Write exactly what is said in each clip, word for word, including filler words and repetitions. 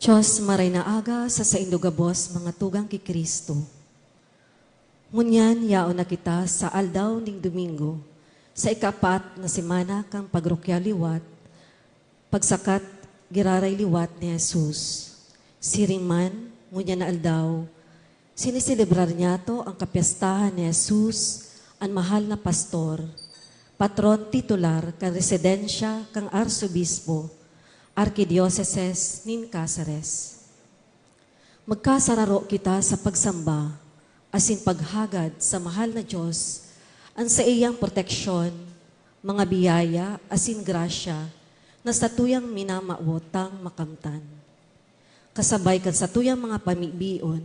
Diyos, maray na aga sa saindo gabos, mga tugang ki Cristo. Ngunyan, yaon na kita sa aldaw ning Domingo, sa ikapat na semana kan Pagrukyaw Liwat, pagsakat giraray liwat ni Jesus. Siring man, ngunyan na aldaw, siniselebrar niyato an kapyestahan ni Jesus, an mahal na pastor, patron titular kan residensya kan Arsobispo, Arkidioseses nin Caceres. Magkasararo kita sa pagsamba asin paghagad sa mahal na Dios, an saiyang proteksyon, mga biyaya asin grasya na satuyang minamawot tang makamtan. Kasabay kan satuyang mga pamibion,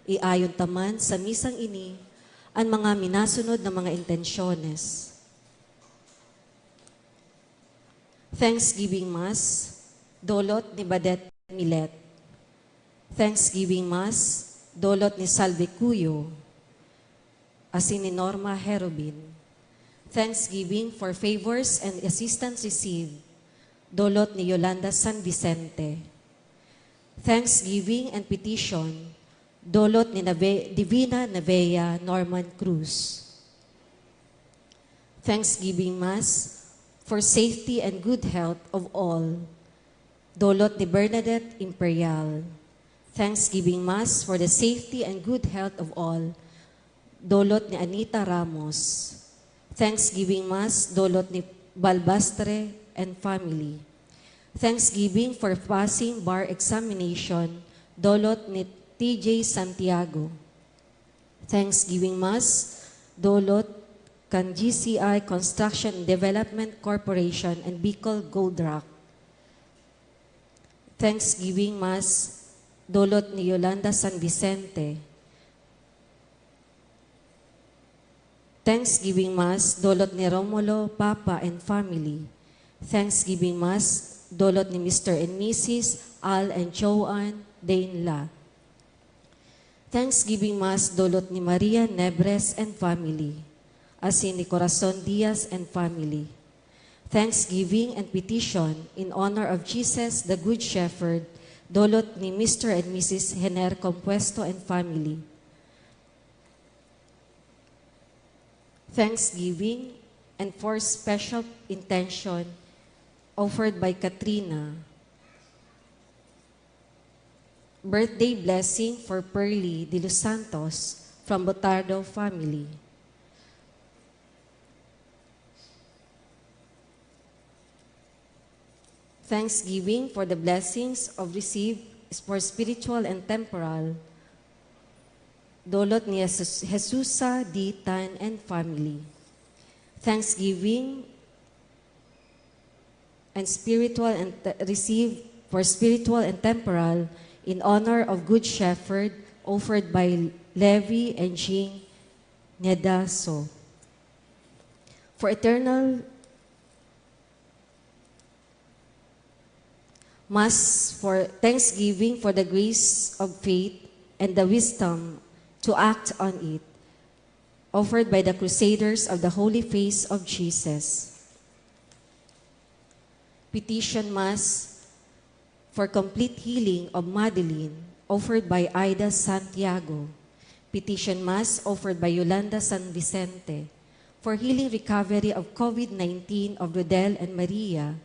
iayon ta man sa misang ini an mga minasunod na mga intensyones. Thanksgiving Mass, dolot ni Badet Milet. Thanksgiving Mass, dolot ni Salve Cuyo, asin ni Norma Herobin. Thanksgiving for favors and assistance received, dolot ni Yolanda San Vicente. Thanksgiving and petition, dolot ni Nave-, Divina Navea Norman Cruz. Thanksgiving Mass for safety and good health of all, dolot ni Bernadette Imperial. Thanksgiving Mass for the safety and good health of all, dolot ni Anita Ramos. Thanksgiving Mass, dolot ni Balbastre and family. Thanksgiving for passing bar examination, dolot ni T J Santiago. Thanksgiving Mass, dolot kan G C I Construction and Development Corporation and Bicol Gold Rock. Thanksgiving Mass, dolot ni Yolanda San Vicente. Thanksgiving Mass, dolot ni Romulo Papa and family. Thanksgiving Mass, dolot ni Mister and Missus Al and Joan Dainla. Thanksgiving Mass, dolot ni Maria Nebres and family, asin ni Corazon Diaz and family. Thanksgiving and petition in honor of Jesus, the Good Shepherd, dolot ni Mister and Missus Hener Compuesto and family. Thanksgiving and for special intention offered by Katrina. Birthday blessing for Pearly de los Santos from Botardo family. Thanksgiving for the blessings of received for spiritual and temporal, dolot ni Jesus, Jesusa D. Tan and family. Thanksgiving and spiritual and te-, received for spiritual and temporal in honor of Good Shepherd, offered by Levi and Jean Nedaso. For eternal Mass for thanksgiving for the grace of faith and the wisdom to act on it, offered by the Crusaders of the Holy Face of Jesus. Petition Mass for complete healing of Madeline, offered by Ida Santiago. Petition Mass offered by Yolanda San Vicente for healing recovery of COVID nineteen of Rodel and Maria.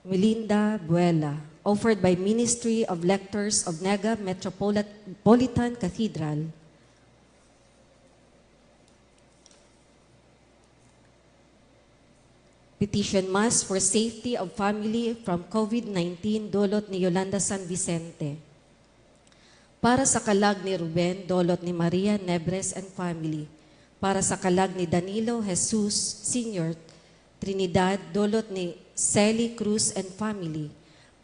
Melinda Buela, offered by Ministry of Lectors of Naga Metropolitan Cathedral. Petition Mass for safety of family from COVID nineteen, dolot ni Yolanda San Vicente. Para sa kalag ni Ruben, dolot ni Maria Nebres and family. Para sa kalag ni Danilo Jesus Senior Trinidad, dolot ni Celi Cruz and family.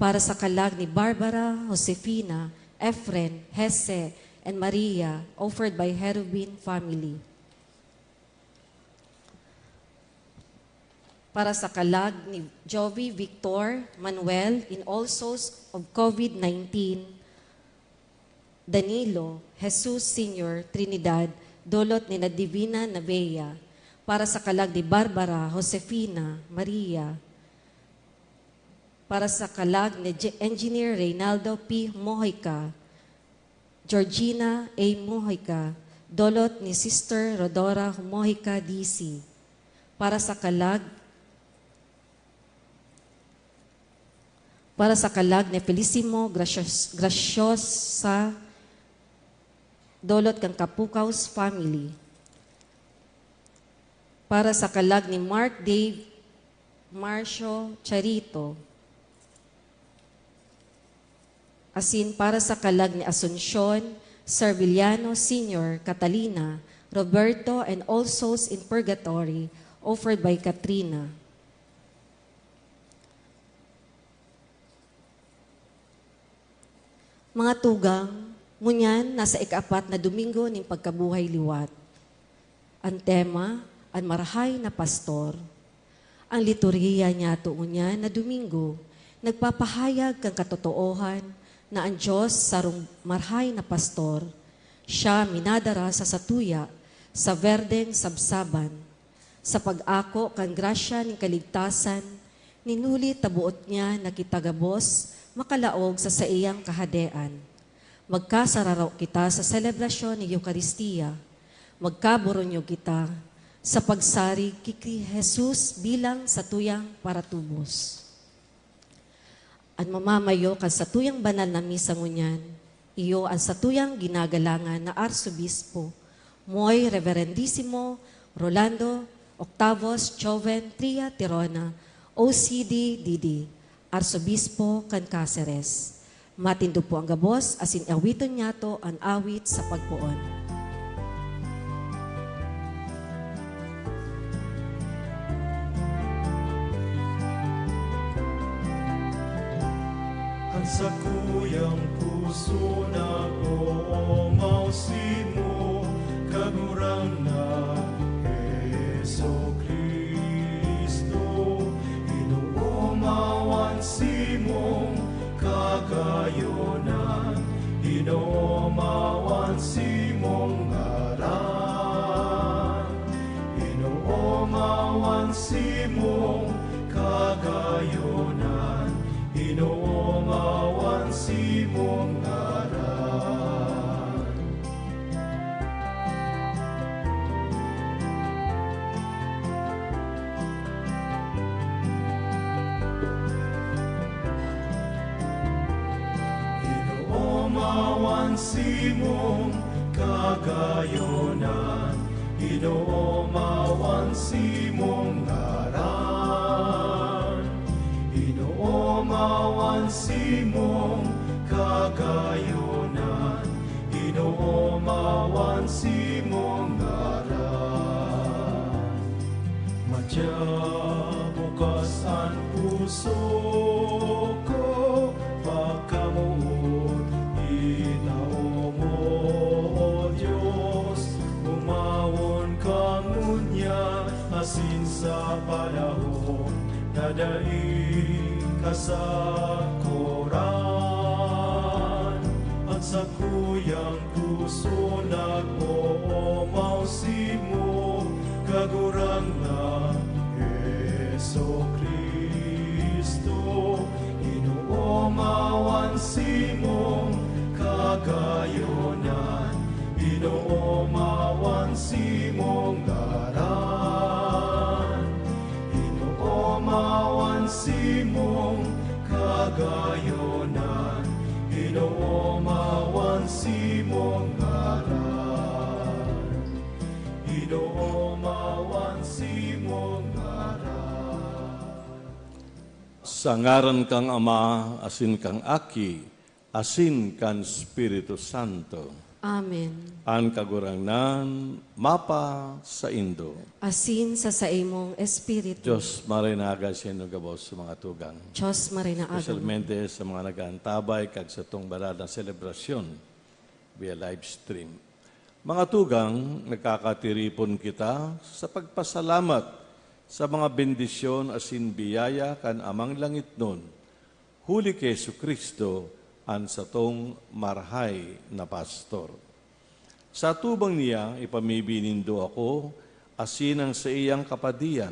Para sa kalag ni Barbara, Josefina, Efren, Jesse, and Maria, offered by Herubin family. Para sa kalag ni Jovi Victor Manuel in all souls of COVID nineteen, Danilo, Jesus Senior Trinidad, dolot ni na Divina Navea. Para sa kalag ni Barbara, Josefina, Maria, Para sa kalag ni J-, Engineer Reynaldo P. Mojica, Georgina A. Mojica, dolot ni Sister Rodora Mojica, D C. Para sa kalag, para sa kalag ni Felicimo Gracios-, Graciosa, dolot kan Kapukaws family. Para sa kalag ni Mark Dave Marcio Charito, asin para sa kalag ni Asuncion Serviliano Senior, Catalina, Roberto, and all souls in purgatory, offered by Katrina. Mga tugang, ngunyan nasa ikaapat na Domingo nin pagkabuhay liwat. An tema, an Marahay na Pastor. An liturhiya niyato ngunyan na Domingo nagpapahayag kan katotoohan na an Dios sarong marahay na pastor. Siya minadara sa satuya sa berdeng sabsaban. Sa pag-ako kan grasya nin kaligtasan, nin huli ta boot niya na kita gabos makalaog sa saiyang Kahadean. Magkasararo kita sa selebrasyon nin Eukaristia. Magkaboronyog kita sa pagsarig ki Kri-, Jesus bilang satuyang paratubos. An mamamayo kan satuyang banal na misa ngunyan, iyo an satuyang ginagalangan na Arsobispo, Moy Reverendisimo Rolando Octavos Joven Tria Tirona, O C D D D, Arsobispo kan Caceres. Matindog po an gabos, asin awiton niyato an awit sa pagpoon. An sakuyang puso nag-oomaw simo, Kagurangnan Jesu-Cristo. Inoomawan simong kagayonan, inoomawan simong ngaran. Inoomawan simong kagayonan, inoomawan simong ngaran. Inoomawan simong kagayonan, inoomawan simong ngaran. Inoomawan simong kagayonan, inoomawan simong ngaran. Madya bukas an puso ko, pagkamoot itao mo, O Dios. Omawon ka ngunyan asin sa panahon na dai kasakoran. An sakuyang puso nag-oomaw simo, Kagurangnan Jesu-Cristo. Inoomawan simong kagayonan, inoomawan simong ngaran. Inoomawan simong kagayonan, inoomawan simong ngaran. Inoomawan simong ngaran. Sa ngaran kan Ama, asin kan Aki, asin kan Espiritu Santo. Amen. An Kagurangnan mapa saindo. Asin sa saimong espiritu. Dios marhay na aga saindo gabos, mga tugang. Dios marhay na aga. Espesyalmente sa mga nag-aantabay kag satong banal na selebrasyon via live stream. Mga tugang, nagkakatiripon kita sa pagpasalamat sa mga bendisyon asin biyaya kan Amang Langitnon, huli ki Jesu-Cristo, an satong marahay na pastor. Sa atubang niya, ipamibi nindo ako, asin an saiyang kapadian,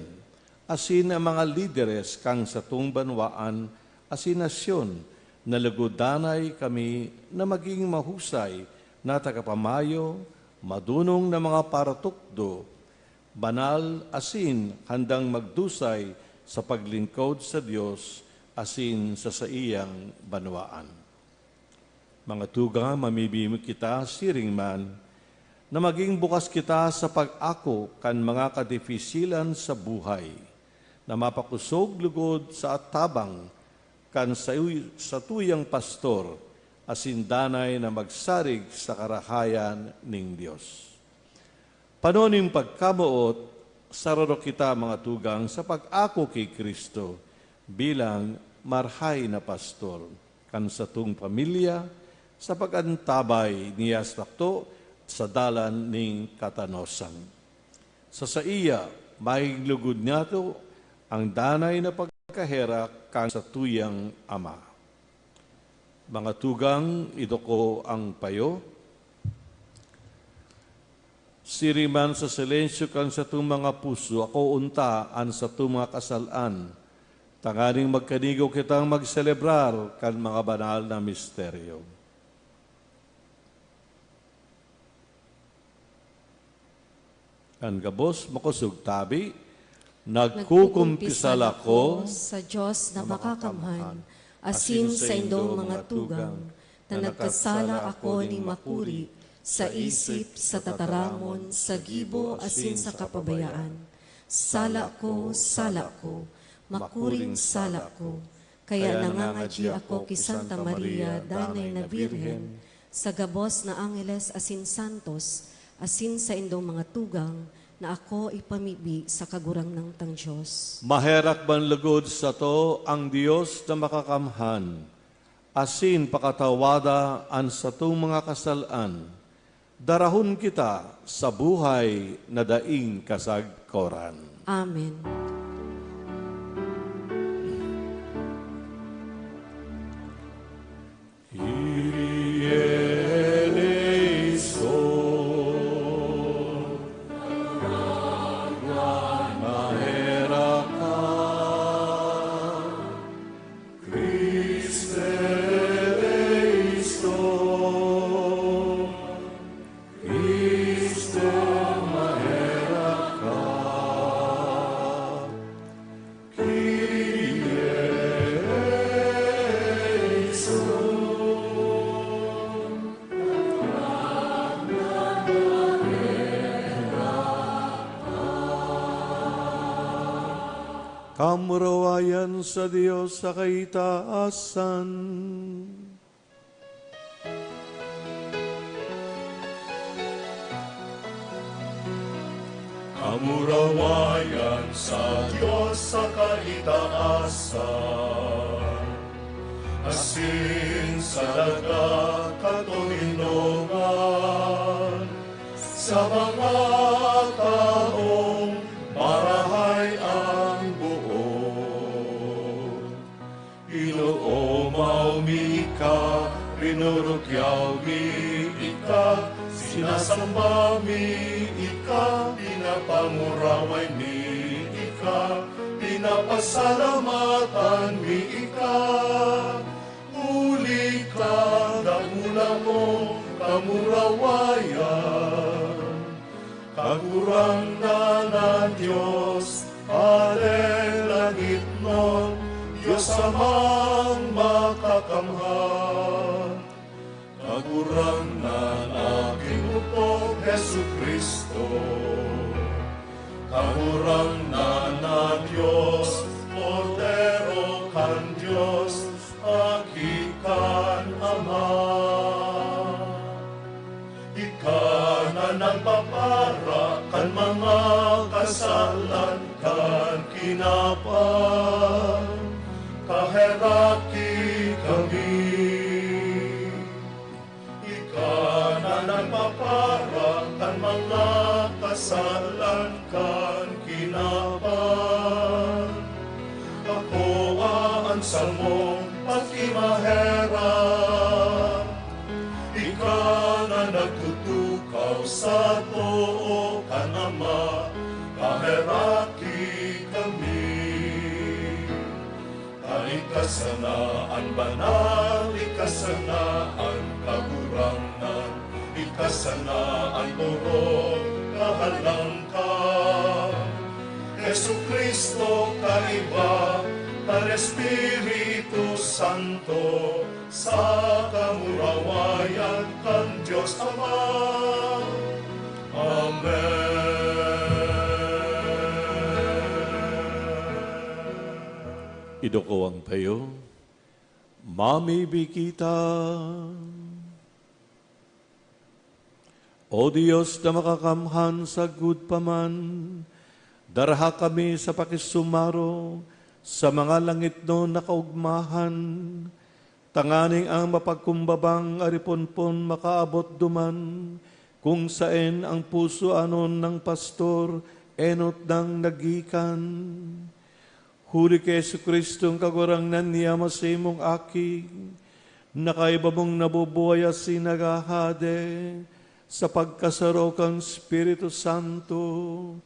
asin an mga lideres kan satong banwaan, asin nasyon, na lugod danay kami na magin mahusay na tagapamayo, madonong na mga paratukdo, banal asin handang magdusay sa paglingkod sa Dios asin sa saiyang banwaan. Mga tugang, mamibi kita siring man na magin bukas kita sa pag-ako kan mga kadifisilan sa buhay, na mapakosog lugod sa atabang kan sa-, satuyang pastor, asin danay na magsarig sa karahayan nin Dios. Pano nin pagkamoot, sararo kita, mga tugang, sa pag-ako ki Cristo bilang marahay na pastor kan satong pamilya, sa pag-antabay niya sato sa dalan nin katanosan. Sa saiya, magin lugod niyato ang danay na pagkaherak kan satuyang Ama. Mga tugang, idoko ang payo. Siring man sa silensyo kan satong mga puso, ako unta an satong mga kasal-an, tanganing magkanigo kitang magselebrar kan mga banal na misteryo. An gabos, makosog tabi, nagkukumpisal ako sa Dios na makakamhan, asin saindong mga tugang, na nagkasala ako nin makuri, sa isip, sa tataramon, sa gibo, asin sa kapabayaan. Sala ko, sala ko, makuring sala ko. Kaya nangangadyi ako ki Santa Maria, danay na Birhen, sa gabos na angeles asin santos, asin saindong mga tugang, na ako ipamibi sa Kagurangnan tang Dios. Maherak man lugod sato ang Dios na makakamhan, asin pakatawada an satong mga kasal-an, darahon kita sa buhay na daing kasagkoran. Amen. Kyrie eleison. Maherak ka. Christe eleison. Christe, maherak ka. Kyrie eleison. Kamurawayan sa Dios sa kaitaasan. Kamurawayan sa Dios sa kaitaasan, asin sa daga katoninongan, sa mga taong marahay ang boot. Inoomaw mi ika, rinurukyaw mi ika, sinasamba mi ika, pinapanguraway mi ika, pinapasalamatan mi ika. Huli kan dakula mong kamurawayan. Kagurangnan na Dios, Padre langitnon, Dios Amang makakamhan. Kagurangnan na Ginoo, Jesu-Cristo, Kagurangnan na Dios, Kordero kan Dios, Aki kan Ama. Ika na nagpapara kan mga kasalan kan kinaban, kaheraki kami. Ika na nagpapara kan mga kasalan kan kinaban. Akoa an samong pakimaherak. Ika na nagtutukaw sa too kan Ama, kaheraki kami. Kan ika Sana an banal, ika sana an kagurangnan, ika sana an orog, kahalangkan. Jesu-Cristo, kaiba kan Espiritu Santo, sa kamurawayan kan Dios Ama. Amen. Idoko an payo. Mamibi kita. O Dios na makakamhan, sagkod pa man, daraha kami sa pakisumaro sa mga langitnon na kaogmahan, tanganing ang mapagkumbabang ariponpon makaabot duman, kung saen ang puso anon nang pastor enot nang naggikan. Huli ki Jesu-Cristo, an Kagurangnan, na masimong Aki, na kaiba mong nabubuhay asin naghahade sa pagkasaro kan Espiritu Santo,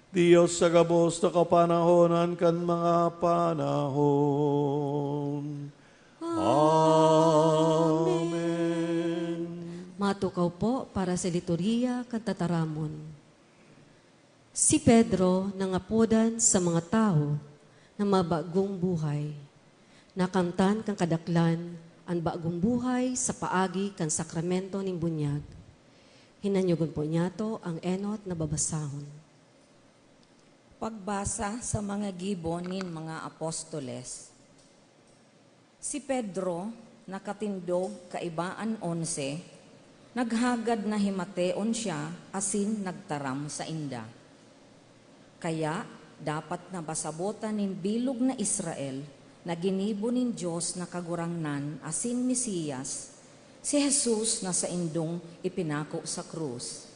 Dios sa gabos na kapanahonan kan mga panahon. Amen. Matukaw po para sa liturhiya kan tataramon. Si Pedro nangapodan sa mga tawo na mabagong buhay. Nakamtan kan kadaklan an bagong buhay sa paagi kan sakramento nin bunyag. Hinanyogon po niyato an enot na babasahon. Pagbasa sa mga gibo nin mga apostoles. Si Pedro, nakatindog kaiba an onse, naghagad na himateon siya asin nagtaram sainda. Kaya, dapat na masabotan nin bilog na Israel na ginibo nin Dios na Kagurangnan asin Mesiyas, si Jesus na saindong ipinako sa krus.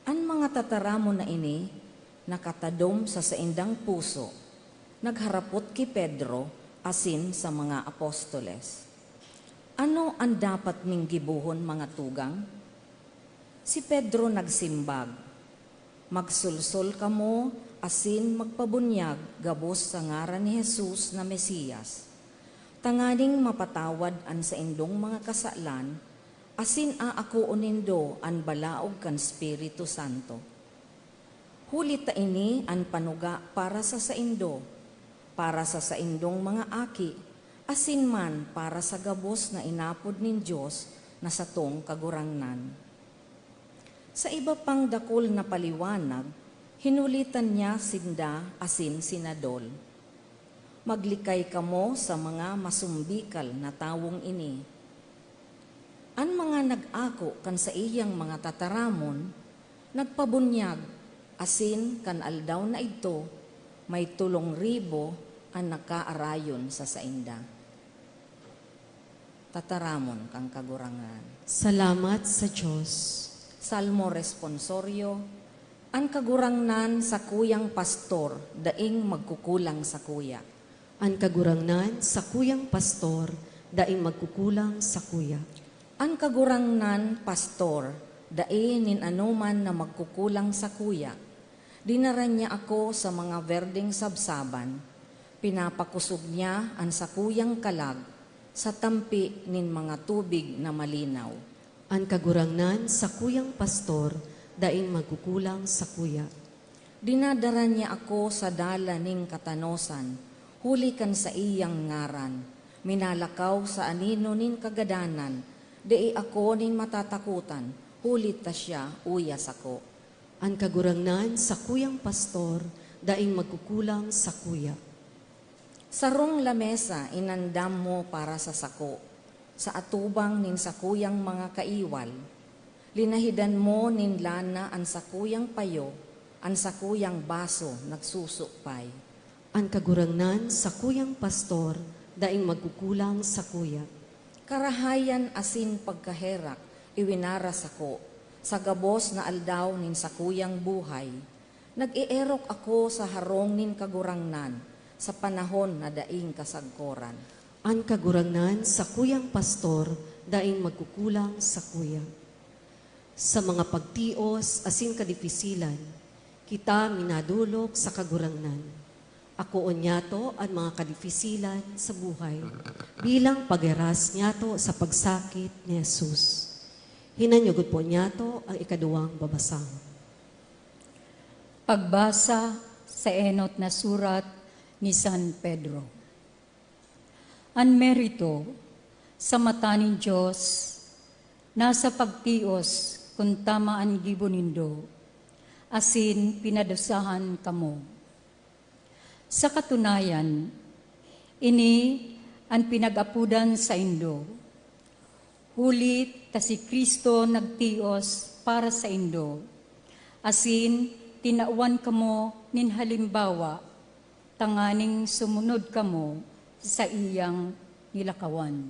An mga tataramon na ini nakatadom sa saindang puso, nagharapot ki Pedro asin sa mga apostoles, "Ano an dapat ming gibohon, mga tugang?" Si Pedro nagsimbag, "Magsolsol kamo asin magpabunyag gabos sa ngaran ni Jesus na Mesiyas, tanganing mapatawad an saindong mga kasalan asin aakoon nindo an balaog kan Espiritu Santo. Huli ta ini an panuga para sa saindo, para sa saindong mga aki, asin man para sa gabos na inapod nin Dios na satong Kagurangnan." Sa iba pang dakul na paliwanag, hinulitan niya sinda asin sinadol, "Maglikay kamo sa mga masumbikal na tawong ini." An mga nag-ako kan saiyang mga tataramon nagpabunyag, asin kan aldaw na idto, may tolong ribo an nakaarayon sa sainda. Tataramon kan Kagurangnan. Salamat sa Dios. Salmo Responsorio. An Kagurangnan, sakuyang pastor, daing magkukulang sakuya. An Kagurangnan, sakuyang pastor, daing magkukulang sakuya. An Kagurangnan, pastor, dai nin anoman na magkukulang sakuya. Dinara niya ako sa mga berdeng sabsaban, pinapakosog niya an sakuyang kalag sa tampi nin mga tubig na malinaw. An Kagurangnan, sakuyang pastor, daing magkukulang sakuya. Dinadara niya ako sa dalan nin katanosan, huli kan saiyang ngaran. Minalakaw sa anino nin kagadanan, dai ako nin matatakotan, huli ta siya uya sako. An Kagurangnan, sakuyang pastor, daing magkukulang sakuya. Sarong lamesa inandam mo para sa sako, sa atubang nin sakuyang mga kaiwal. Linahidan mo nin lana an sakuyang payo, an sakuyang baso nagsusupay. An Kagurangnan, sakuyang pastor, daing magkukulang sakuya. Karahayan asin pagkaherak iwinara sako, sa gabos na aldaw nin sakuyang buhay. Nag-eerok ako sa harong nin Kagurangnan sa panahon na daing kasagkoran. An Kagurangnan, sakuyang pastor, daing magkukulang sakuya. Sa mga pagtios asin kadipisilan, kita minadolok sa Kagurangnan. Akoon niyato an mga kadifisilan sa buhay bilang paghiras niyato sa pagsakit ni Jesus. Hinanyugon po niyato ang ikaduwang babasahon. Pagbasa sa enot na surat ni San Pedro. An merito sa mata nin Dios nasa pagtios kun tama an gibo nindo, asin pinadusahan kamo. Sa katunayan, ini an pinag-apodan saindo, huli ta si Cristo nagtios para saindo, asin tinawan kamo nin halimbawa tanganing sumunod kamo sa saiyang nilakawan.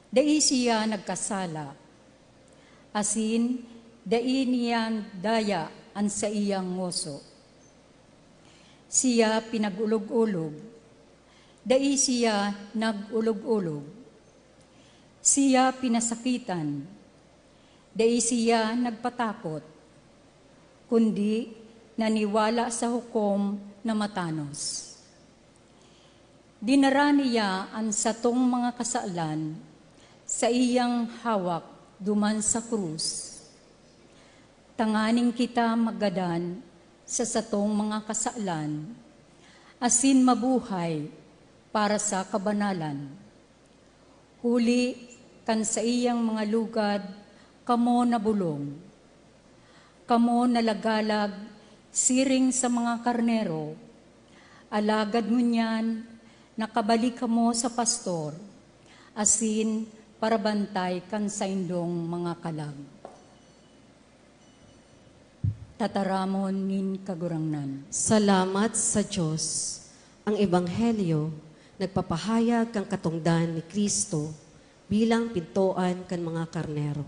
Dai siya nagkasala, asin dai niya daya an saiyang ngoso. Siya pinag-olog-olog, dai siya nag-olog-olog. Siya pinasakitan, dai siya nagpatakot, kundi naniwala sa hukom na matanos. Dinara niya an satong mga kasalan sa iyang hawak duman sa krus, tanganing kita magadan sa satong mga kasalan asin mabuhay para sa kabanalan. Huli kan saiyang mga lugad kamo nabolong. Kamo nalagalag siring sa mga karnero, alagad ngunyan nakabalik kamo sa pastor, asin parabantay kan saindong mga kalag. Tataramon nin Kagurangnan. Salamat sa Dios. Ang Ebanghelyo nagpapahayag kan katongdan ni Cristo bilang pintoan kan mga karnero.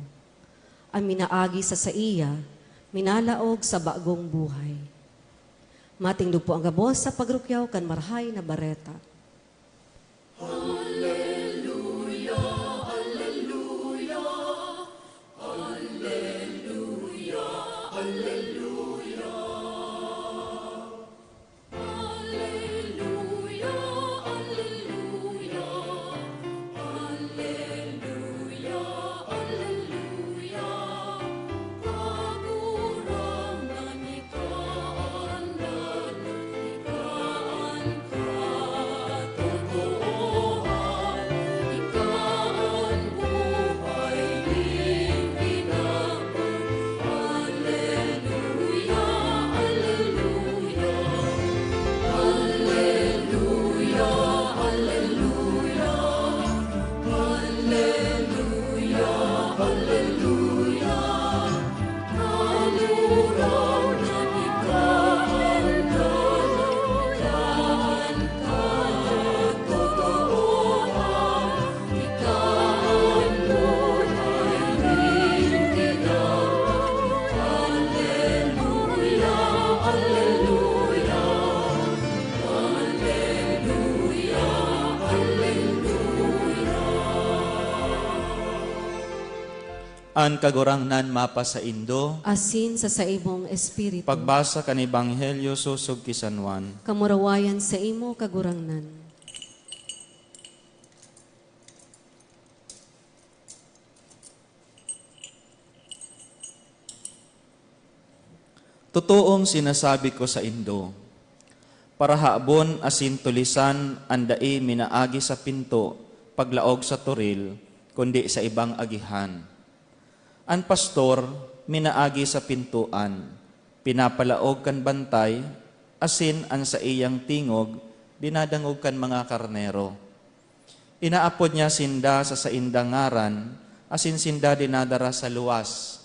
An minaagi sa saiya, minalaog sa bagong buhay. Matindog po ang gabos sa pagrukyaw kan Marahay na Bareta. An Kagurangnan mapasaindo. Asin sa saimong espiritu. Pagbasa kan Ebanghelyo sosog ki San Juan. Kamurawayan saimo, Kagurangnan. Totoong sinasabi ko saindo, parahabon asin tulisan an dai minaagi sa pinto paglaog sa toril, kundi sa ibang agihan. An pastor minaagi sa pintoan, pinapalaog kan bantay, asin an saiyang tingog dinadangog kan mga karnero. Inaapod niya sinda sa saindang ngaran, asin sinda dinadara sa luwas.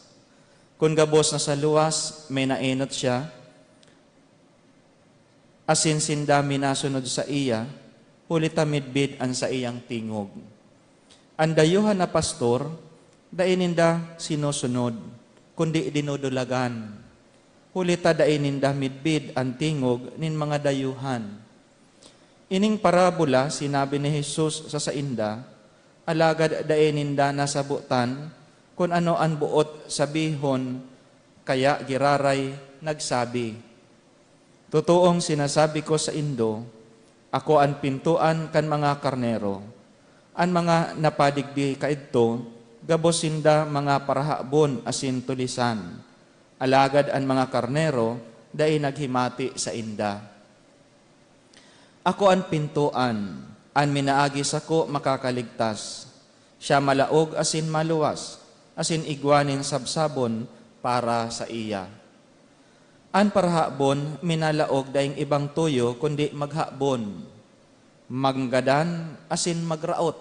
Kun gabos na sa luwas may naenot siya, asin sinda minasunod saiya, huli ta midbid an saiyang tingog. An dayuhan na pastor, dai ninda sinusunod, kundi dinudulagan, huli ta dai ninda midbid an tingog nin mga dayuhan. Ining parabola sinabi ni Jesus sa sainda, alagad dai ninda nasabotan kun ano an boot sabihon, kaya giraray nagsabi, Totoong sinasabi ko saindo, ako an pintoan kan mga karnero. An mga napadigdi kaidto, gabos sinda mga parahabon asin tulisan, alagad an mga karnero dai naghimati sainda. Ako an pintoan, an minaagi sako makakaligtas. Siya malaog asin maluwas, asin igwa nin sabsabon para saiya. An parahabon minalaog daing ibang tuyo kundi maghabon, manggadan asin magraot.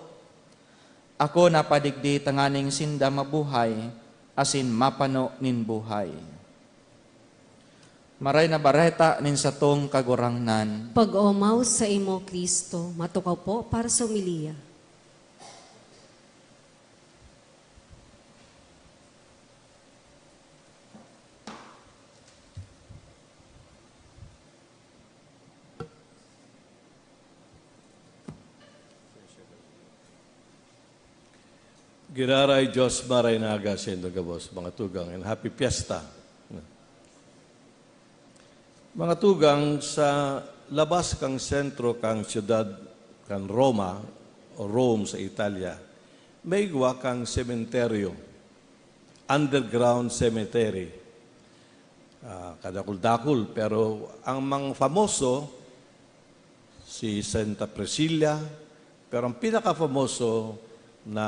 Ako napadigdi tanganing sinda mabuhay asin mapano nin buhay. Maray na Bareta nin satong Kagurangnan. Pag-omaw saimo, Cristo. Matukaw po para sa omelia. Giraray Dios, Maray na Aga, saindo gabos, mga tugang, and happy fiesta. Mga tugang, sa labas kan sentro kan siyudad kan Roma, o Rome sa Italia, may igwa kan sementeryo, underground cemetery. Ah, kadakul-dakul, pero ang mga famoso, si Santa Priscilla, pero ang pinakafamoso na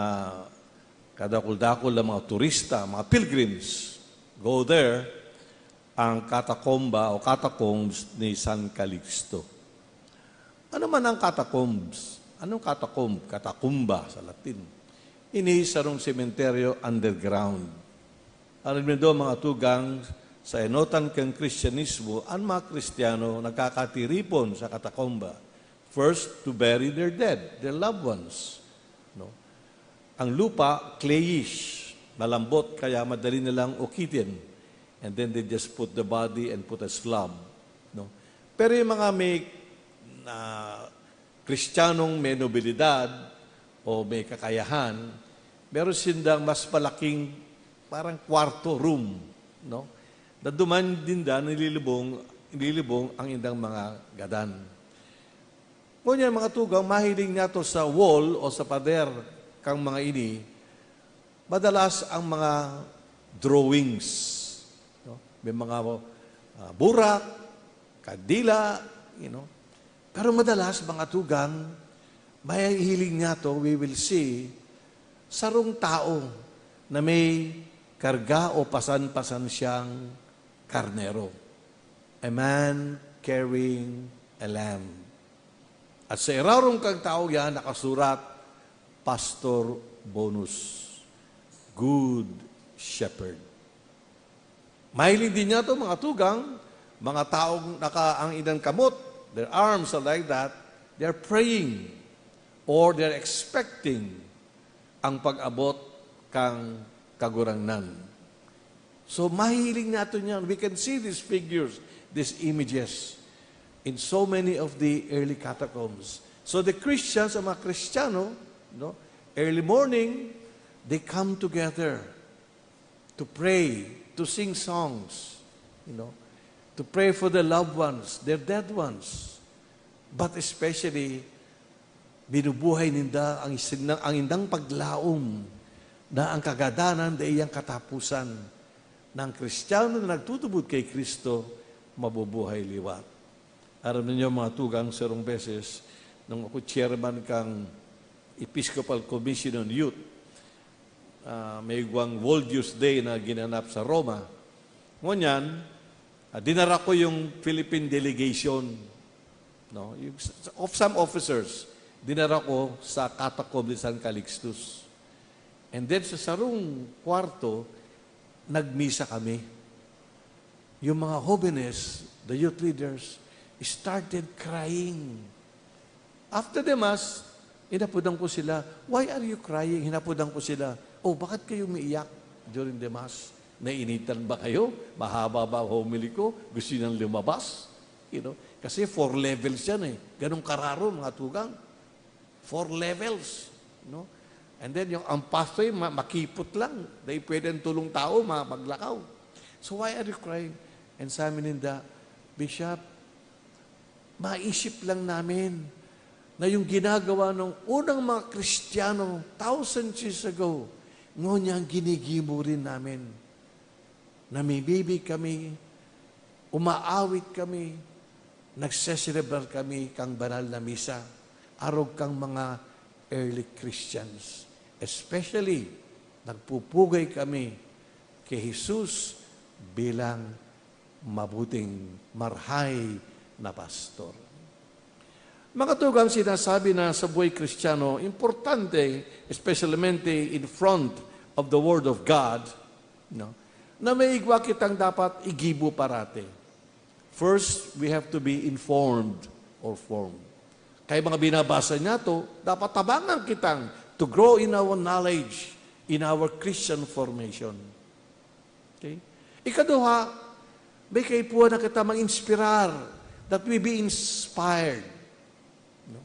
kadakul-dakul na mga turista, mga pilgrims, go there, ang katakomba o catacombs ni San Calixto. Ano man ang catacombs? Anong catacomb? Katakumba sa Latin. Ini sarong sementeryo underground. Aram nindo, mga tugang, sa enotan kan Kristyanismo, an mga Kristiyano nagkakatiripon sa katakomba. First, to bury their dead, their loved ones. No? Ang lupa, clayish, malambot, kaya madali nilang ukitin. And then they just put the body and put a slab. No? Pero yung mga may, na Kristiyanong may nobilidad o may kakayahan, meron sindang mas malaking parang kwarto, room, no? Na duman dinda nililibong, nililibong ang indang mga gadan. Ngunyan, mga tugang, mahiling niyato sa wall o sa pader kang mga ini, madalas ang mga drawings, no? May mga, ah, burak, kandila, you know. Pero madalas, mga tugang, mahihiling niyato, we will see, sarong tao na may karga o pasan-pasan siyang karnero. A man carrying a lamb. At sa irarom kang taong yan, nakasurat, Pastor Bonus, Good Shepherd. Mahiling din niyato, mga tugang, mga taong naka-, ang ilang kamot, their arms are like that, they're praying or they're expecting ang pag-abot kan Kagurangnan. So, mahihiling niyato niyan. We can see these figures, these images in so many of the early catacombs. So, the Christians, ang mga Kristiyano, no, early morning, they come together to pray, to sing songs, you know, to pray for their loved ones, their dead ones. But especially, binubuhay ninda ang isin-, ang indang paglaom na ang kagadanan dai iyang katapusan, na ang Kristiyano na nagtutubod kay Cristo mabubuhay liwat. Aram ninyo, mga tugang, sarong beses, nung ako chairman kang Episcopal Commission on Youth, ah, may igwang World Youth Day na ginanap sa Roma. Ngunyan, ah, dinara ko yung Philippine delegation, no? Yung s-, of some officers, dinara ko sa catacomb ni San Calixtus. And then, sa sarong kwarto, nagmisa kami. Yung mga hobenes, the youth leaders, started crying. After the mass, hinapodan ko sila, "Why are you crying?" Hinapodan ko sila, "Oh, bakit kayo umiiyak during the mass? Nainitan ba kayo? Mahaba ba ang homily ko? Gusto niyang lumabas?" You know? Kasi four levels yan eh. Ganun kararo, mga tugang. Four levels, no? And then, yung ang pathway, ma-, makipot lang. Dahil pwede ang tulong tao, ma-, maglakaw. So, why are you crying? And sabi ninda, "Bishop, Maisip lang namin na yung ginagawa ng unang mga Kristiyano thousands years ago, ngunyan ginigibo rin namin. Namimibig kami, umaawit kami, nagseselebrar kami kan banal na misa, arog kan mga early Christians. Especially, nagpupugay kami ki Jesus bilang mabuting, marahay na pastor. Mga tugang, sinasabi na sa buhay Kristiyano, importante, especialmente in front of the Word of God, no, na may igwa kitang dapat igibo parati. First, we have to be informed or formed. Kaya mga binabasa niyato, dapat tabangan kitang to grow in our knowledge, in our Christian formation. Okay? Ikaduha, may kaipuhan na kita mag-inspirar, that we be inspired. No?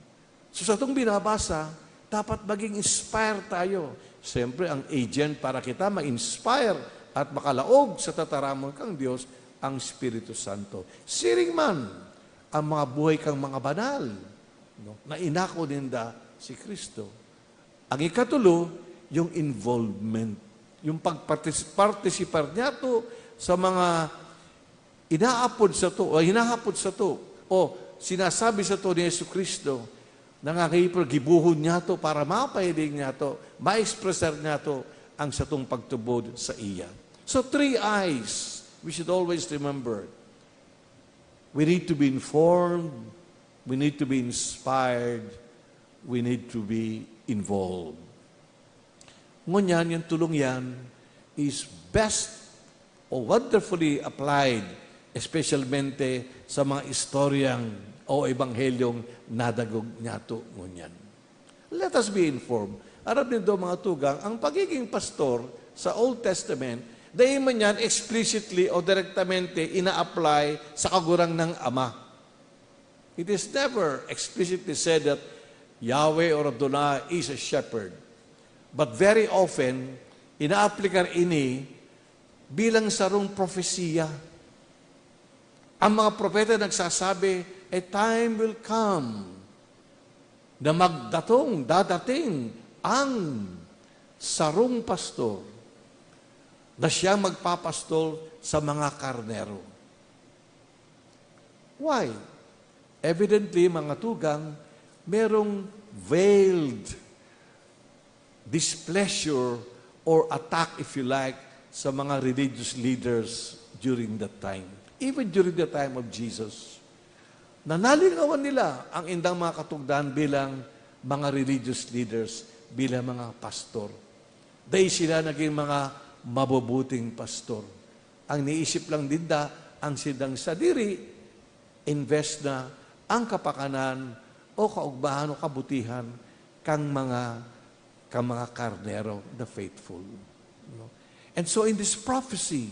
So, sa itong binabasa, dapat maging inspire tayo. Siyempre, ang agent para kita ma-inspire at makalaog sa tataramon kang Dios, ang Espiritu Santo. Siring man ang mga buhay kang mga banal, no, na inako ninda si Kristo. Ang ikatulo, yung involvement. Yung pagpartis-, partisipar niyato sa mga inaapod sato o hinahapod sato o sinasabi sato ni Jesu-Cristo, nangangahipon gibohon niyato para mapahiling niyato, ma-expressar niyato ang satong pagtubod sa iya. So, three I's we should always remember. We need to be informed, we need to be inspired, we need to be involved. Ngunyan, yung tulong yan is best o wonderfully applied, especialmente sa mga istoryang o ebanghelyong nadagog niyato ngunyan. Let us be informed. Aram nindo, mga tugang, ang pagiging pastor sa Old Testament, dai man yan explicitly o direktamente ina-apply sa Kagurangnan na Ama. It is never explicitly said that Yahweh or Adonai is a shepherd. But very often, inaaplikar ini bilang sarong propesiya. Ang mga propeta nagsasabi, "A time will come na magdatong, dadating ang sarong pastor na siyang magpapastol sa mga karnero." Why? Evidently, mga tugang, merong veiled displeasure or attack, if you like, sa mga religious leaders during that time. Even during the time of Jesus. Nanalingawan nila ang indang mga katugdan bilang mga religious leaders, bilang mga pastor. Dai sila naging mga mabubuting pastor. Ang niisip lang dinda ang sindang sadiri, imbes na ang kapakanan o kaugmahan o kabutihan kang mga, kang mga karnero, the faithful. No? And so in this prophecy,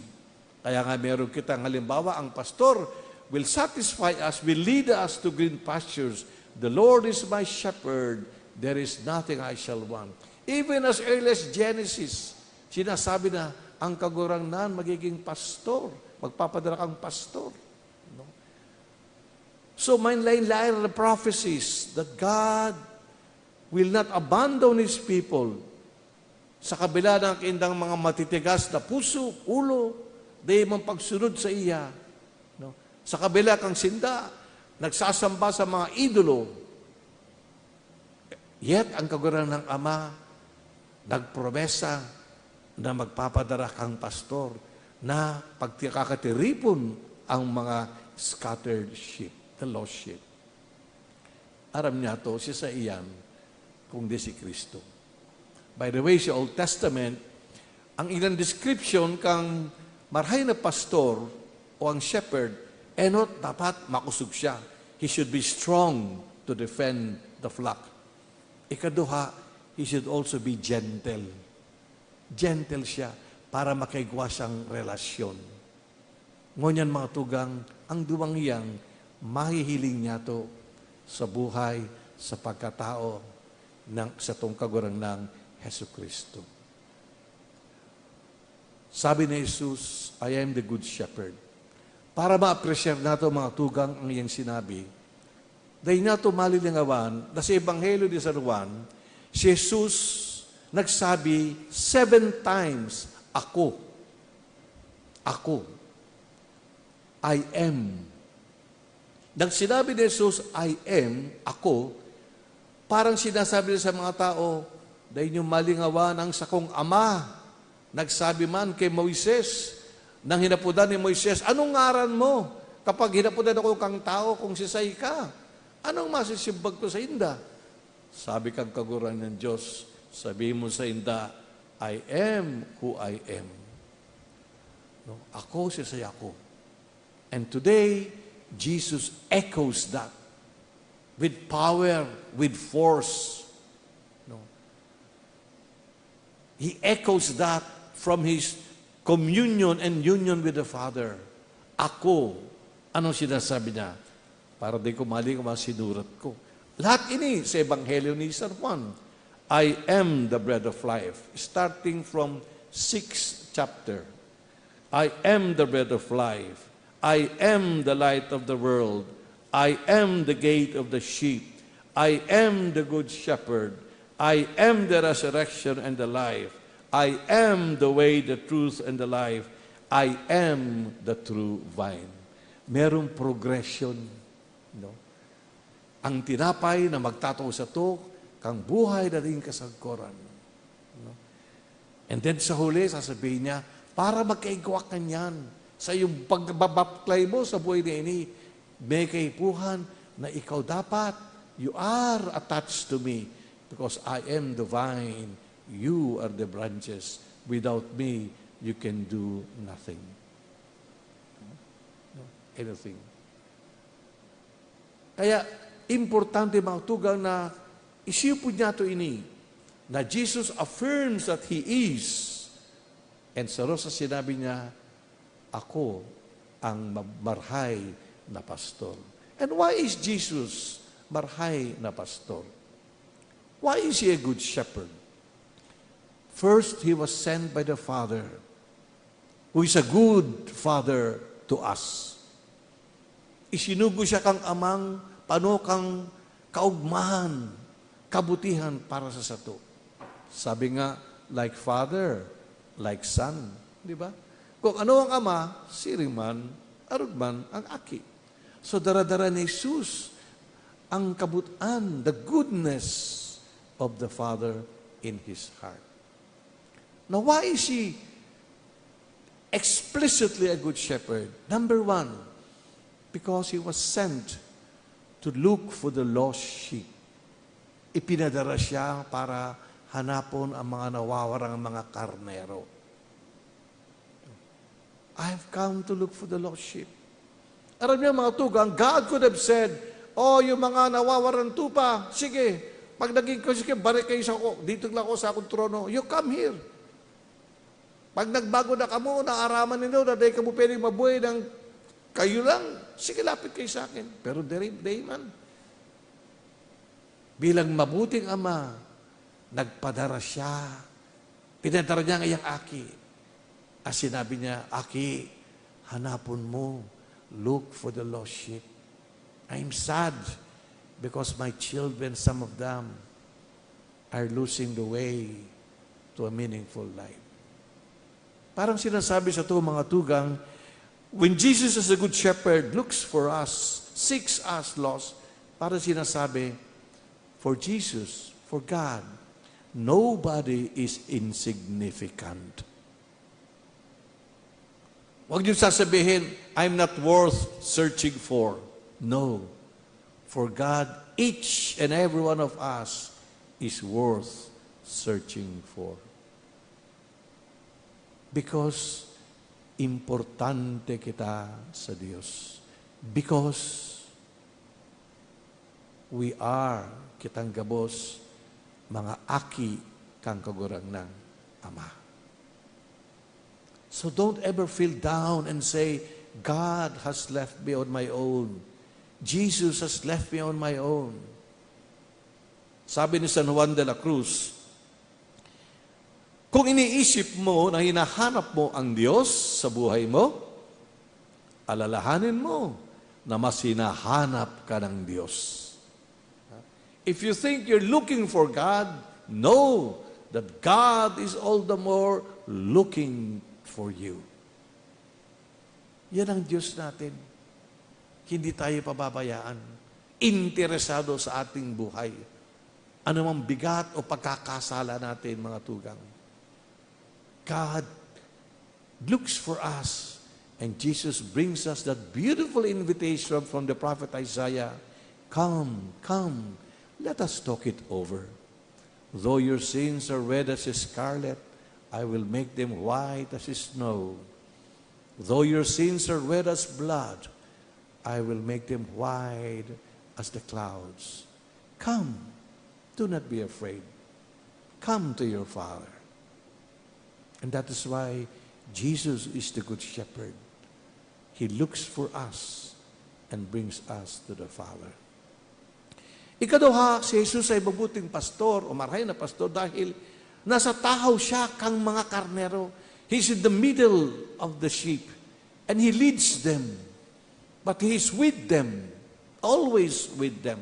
kaya nga meron kitang halimbawa, ang pastor will satisfy us, will lead us to green pastures. "The Lord is my shepherd, there is nothing I shall want." Even as early as Genesis, sinasabi na, "Ang Kagurangnan magiging pastor, magpapadara kang pastor." No? So, may lain-lain na prophecies that God will not abandon His people. Sa kabila ng indang mga matitigas na puso, ulo, di man pagsunod sa iya. No? Sa kabila kang sinda, nagsasamba sa mga idolo. Yet, ang Kagurangnan na Ama nagpromesa na magpapadara kang pastor na pagkakatiripon ang mga scattered sheep, the lost sheep. Aram niyato, siya sa iyan, kundi si Kristo. By the way, sa Old Testament, ang ilang description kang marahay na pastor o ang shepherd, enot dapat makosog siya. He should be strong to defend the flock. Ikaduha, he should also be gentle. Gentle siya para makaigwa siyang relasyon. Ngunyan, mga tugang, ang duwang iyang mahihiling niyato sa buhay, sa pagkatao ng satong Kagurangnan Jesu-Cristo. Sabi ni Jesus, "I am the good shepherd." Para ma-appreciate nato, mga tugang, ang iyang sinabi, Dai niyato malilingawan na sa Ebanghelyo ni San Juan, si Jesus nagsabi seven times, "Ako, ako, I am." Nang sinabi ni Jesus, "I am, ako," parang sinasabi niya sa mga tao, "Dai niyo malingawan ang sakong Ama." Nagsabi man ki Moises, nang hinapodan ni Moises, "Anong ngaran mo?" Kapag hinapodan ako kang tawo kung sisay ka, anong masisimbag ko sainda? Sabi kan Kagurangnan Dios, "Sabi mo sainda, 'I am who I am.'" No? "Ako sisay ako." And today, Jesus echoes that with power, with force. No? He echoes that from his communion and union with the Father. "Ako," anong sinasabi niya? Para di ko mali ang mga sinurat ko. Lahat ini sa Ebanghelyo ni San Juan. "I am the bread of life." Starting from sixth chapter. "I am the bread of life. I am the light of the world. I am the gate of the sheep. I am the good shepherd. I am the resurrection and the life. I am the way, the truth, and the life. I am the true vine." Merong progression, no? Ang tinapay na magtatao sato kan buhay na daing kasagkoran. No? And then sa huli, sasabihin niya, "Para magkaigwa kanyan sa iyong pagbabaptismo sa buhay na ini, may kaipuhan na ikaw dapat, you are attached to me because I am the vine, you are the branches. Without me, you can do nothing." No? Anything. Kaya, importante, mga tugang, na isipon niyato ini, na Jesus affirms that He is. And saro sa sinabi niya, "Ako ang ma-, marhay na pastor." And why is Jesus marhay na pastor? Why is He a good shepherd? First, He was sent by the Father, who is a good Father to us. Isinugo siya kan Amang pano kan kaogmahan, kabutihan para sa sato. Sabi nga, "Like Father, like Son." Di ba? Kung ano ang Ama, siring man, arog man ang Aki. So, daradara ni Jesus ang kabutan, the goodness of the Father in his heart. Now, why is he explicitly a good shepherd? Number one, because he was sent to look for the lost sheep. Ipinadara siya para hanapon ang mga nawawarang mga karnero. "I have come to look for the lost sheep." Aram niyo, mga tugang, God could have said, "Oh, yung mga nawawaran tupa, sige, pag naging ko, sige, balik kayo sa ko, dito lang ako sa akong trono. You come here." Pag nagbago na kamo, naaraman nindo na dai kamo pwedeng mabuhay ng kayo lang, sige, lapit kayo sa akin. Pero diri, dai man. Bilang mabuting ama, nagpadara siya. Pinadara niya ang iyang aki. At sinabi niya, "Aki, hanapon mo. Look for the lost sheep. I'm sad because my children, some of them, are losing the way to a meaningful life." Parang sinasabi sato, mga tugang, when Jesus as a good shepherd looks for us, seeks us lost, parang sinasabi, for Jesus, for God, nobody is insignificant. Huwag niyo sasabihin, "I'm not worth searching for." No. For God, each and every one of us is worth searching for. Because importante kita sa Dios. Because we are, kitang gabos, mga aki kan Kagurangnan Ama. So don't ever feel down and say, "God has left me on my own. Jesus has left me on my own." Sabi ni San Juan de la Cruz, "Kung iniisip mo na hinahanap mo ang Diyos sa buhay mo, alalahanin mo na mas hinahanap ka ng Diyos." If you think you're looking for God, know that God is all the more looking for you. Yan ang Diyos natin. Hindi tayo pababayaan. Interesado sa ating buhay. Anumang bigat o pagkakasala natin, mga tugang. God looks for us. And Jesus brings us that beautiful invitation from the prophet Isaiah. "Come, come, let us talk it over. Though your sins are red as scarlet, I will make them white as snow. Though your sins are red as blood, I will make them white as the clouds. Come, do not be afraid. Come to your Father." And that is why Jesus is the Good Shepherd. He looks for us and brings us to the Father. Ikaduha, si Jesus ay mabuting pastor o marahay na pastor dahil nasa tahaw siya kan mga karnero. He's in the middle of the sheep and he leads them. But he is with them, always with them.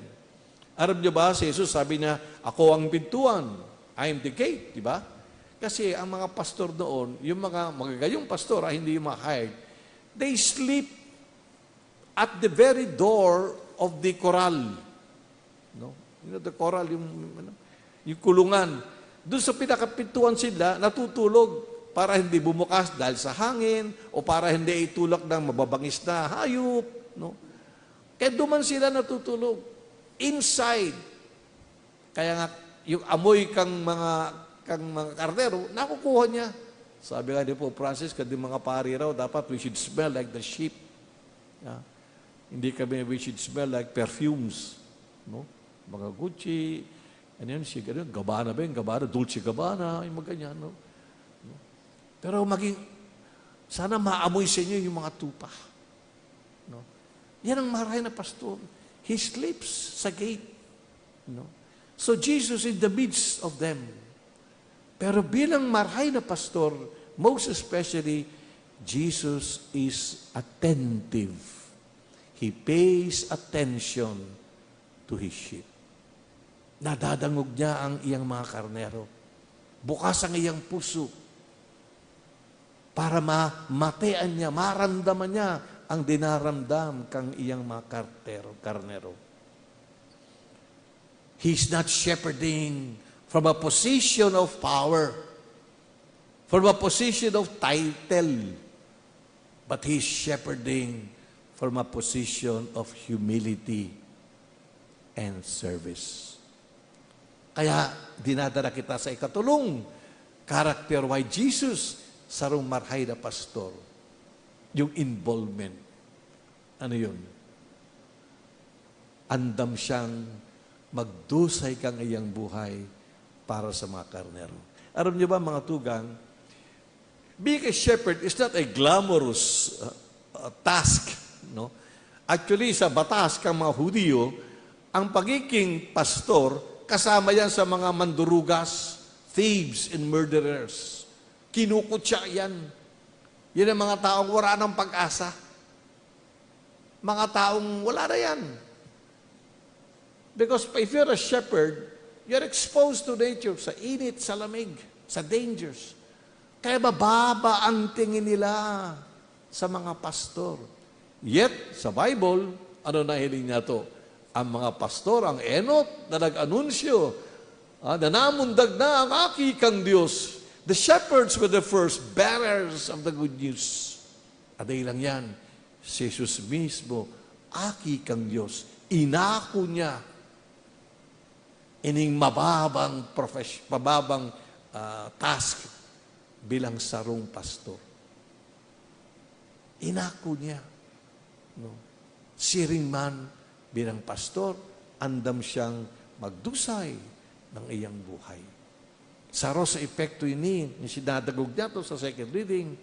Aram niyo ba, si Jesus sabi niya, "Ako ang pintuan, I am the gate," di ba? Kasi ang mga pastor noon, yung mga magagayong pastor, ah, hindi yung mga hired, they sleep at the very door of the corral. No? You know, the corral, yung, ano, yung kulungan. Doon sa pinakapintuan sila natutulog para hindi bumukas dahil sa hangin o para hindi itulak ng mababangis na hayop, no? Kaya duman sila natutulog, inside. Kaya nga, yung amoy kang mga, kang mga karnero, nakukuha niya. Sabi nga ni Pope Francis, "Kadi mga pari raw, dapat we should smell like the sheep." Ah, hindi kami, we should smell like perfumes, no? Mga Gucci, ano yun, si, ano yun, Gabbana ba yun? Gabbana, Dolce Gabbana, yung mga ganyan, no? No? Pero maging, sana maamoy sa inyo yung mga tupa. No? Yan ang marahay na pastor. He sleeps sa gate. No? So Jesus in the midst of them. Pero bilang marahay na pastor, most especially, Jesus is attentive. He pays attention to his sheep. Nadadangog niya ang iyang mga karnero. Bukas ang iyang puso para ma-, matean niya, maramdaman niya ang dinaramdam kang iyang mga kartero, karnero. He's not shepherding from a position of power, from a position of title, but he's shepherding from a position of humility and service. Kaya dinadala kita sa ikatulong character why Jesus, sarong marahay na pastor, yung involvement. Ano yun? Andam siyang magdusay kang iyang buhay para sa mga karnero. Aram niyo ba, mga tugang, being a shepherd is not a glamorous, uh, uh, task, no? Actually, sa batas kang mga Hudiyo, ang pagiging pastor, kasama yan sa mga mandurugas, thieves, and murderers. Kinukutya yan. Yan ang mga taong wala nang pag-asa. Mga taong wala na yan. Because if you're a shepherd, you're exposed to nature, sa init, sa lamig, sa dangers. Kaya mababa ang tingin nila sa mga pastor. Yet, sa Bible, ano nahiling niya to? Ang mga pastor, ang enot na nag-anunsyo, ah, na namundag na ang Aki kang Dios. The shepherds were the first bearers of the good news. At dahil lang yan, si Jesus mismo, Aki kang Dios, inako niya ining mababang profes-, mababang, ah, task bilang sarong pastor. Inako niya, no? Siring man, bilang pastor, andam siyang magdusay ng iyang buhay. Saro sa epekto ini, ni sinadagog niya to sa second reading,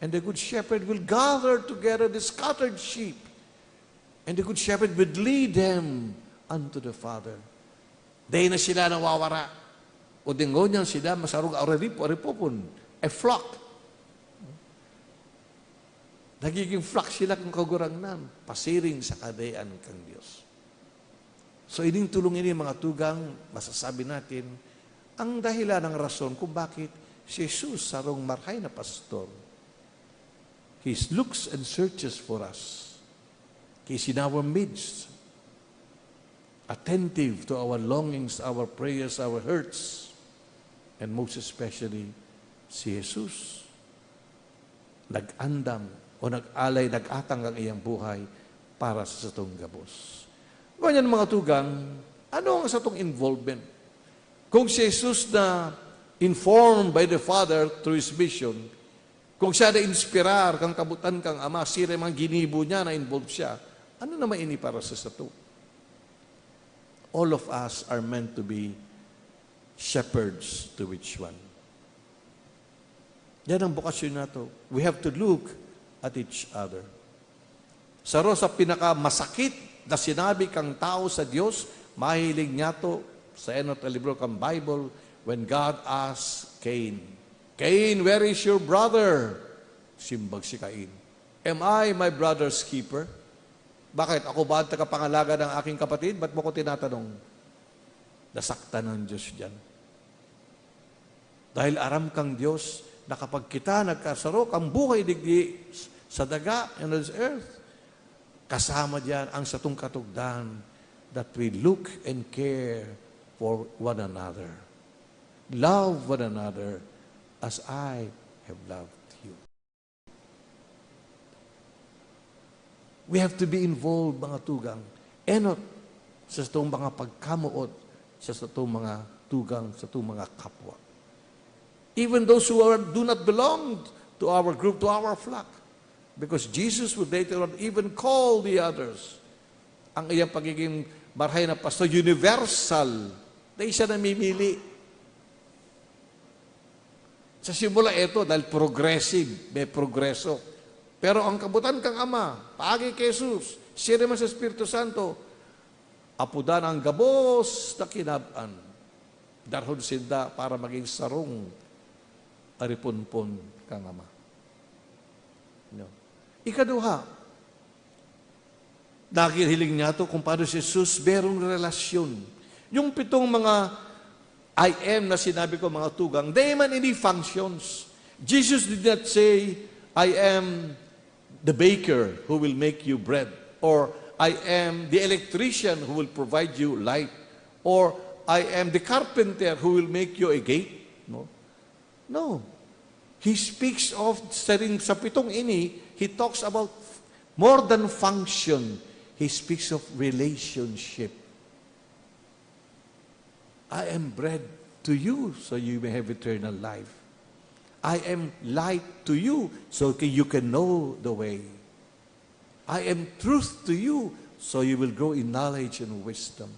"And the good shepherd will gather together the scattered sheep, and the good shepherd will lead them unto the Father." Dai na sila nawawara. O dingon niyan sila, masarog ararip-, aripupon. A flock. Nagiging flock sila kan Kagurangnan, pasiring sa kadayaan kan Dios. So, ining tolong ini, mga tugang, masasabi natin, ang dahilan, ang rason kung bakit si Jesus sarong marahay na pastor. He looks and searches for us. He is in our midst, attentive to our longings, our prayers, our hurts, and most especially, si Jesus. Nag-andam o nag-alay, nag-atang ang iyang buhay para sa satong gabos. Ngunyan, mga tugang, ano ang satong involvement? Kung si Jesus na informed by the Father through His mission, kung siya na-inspirar kan kabutan kan Ama, siring man ginibo niya, na-involve siya, ano naman ini para sa sato? All of us are meant to be shepherds to each one. Yan ang bokasyon nato. We have to look at each other. Saro sa pinakamasakit na sinabi kang tao sa Dios, mahiling niyato sa enot na libro kan Bible, when God asked Cain, "Cain, where is your brother?" Simbag si Cain, "Am I my brother's keeper? Bakit? Ako ba ang tagapangalaga ng aking kapatid? Ba't mo ko tinatanong?" Nasaktan ang Diyos diyan. Dahil aram kang Diyos na kapag kita nagkasaro, kang buhay digdi sa daga, in this earth, kasama diyan ang satong katugdan, that we look and care for one another. Love one another as I have loved you. We have to be involved, mga tugang. Enot sa satong mga pagkamoot, sa satong mga tugang, satong mga kapwa. Even those who are, do not belong to our group, to our flock. Because Jesus would later on even call the others. Ang iyang pagiging marahay na pastor, universal. Dahil siya namimili. Sa simula, eto, dahil progressive, may progreso. Pero ang kabutan kang Ama, paagi ki Jesus, siring man sa Espiritu Santo, apodan ang gabos na kinab-an. Darhon sinda para magin sarong ariponpon kang Ama. No? Ikaduha, naghihiling niyato kung paano si Jesus merong relasyon. Yung pitong mga "I am" na sinabi ko, mga tugang, they man ini functions. Jesus did not say, "I am the baker who will make you bread," or, "I am the electrician who will provide you light," or, "I am the carpenter who will make you a gate." No? No. He speaks of, sa ring-, sa pitong ini, he talks about more than function. He speaks of relationship. "I am bread to you, so you may have eternal life. I am light to you, so ca-, you can know the way. I am truth to you, so you will grow in knowledge and wisdom."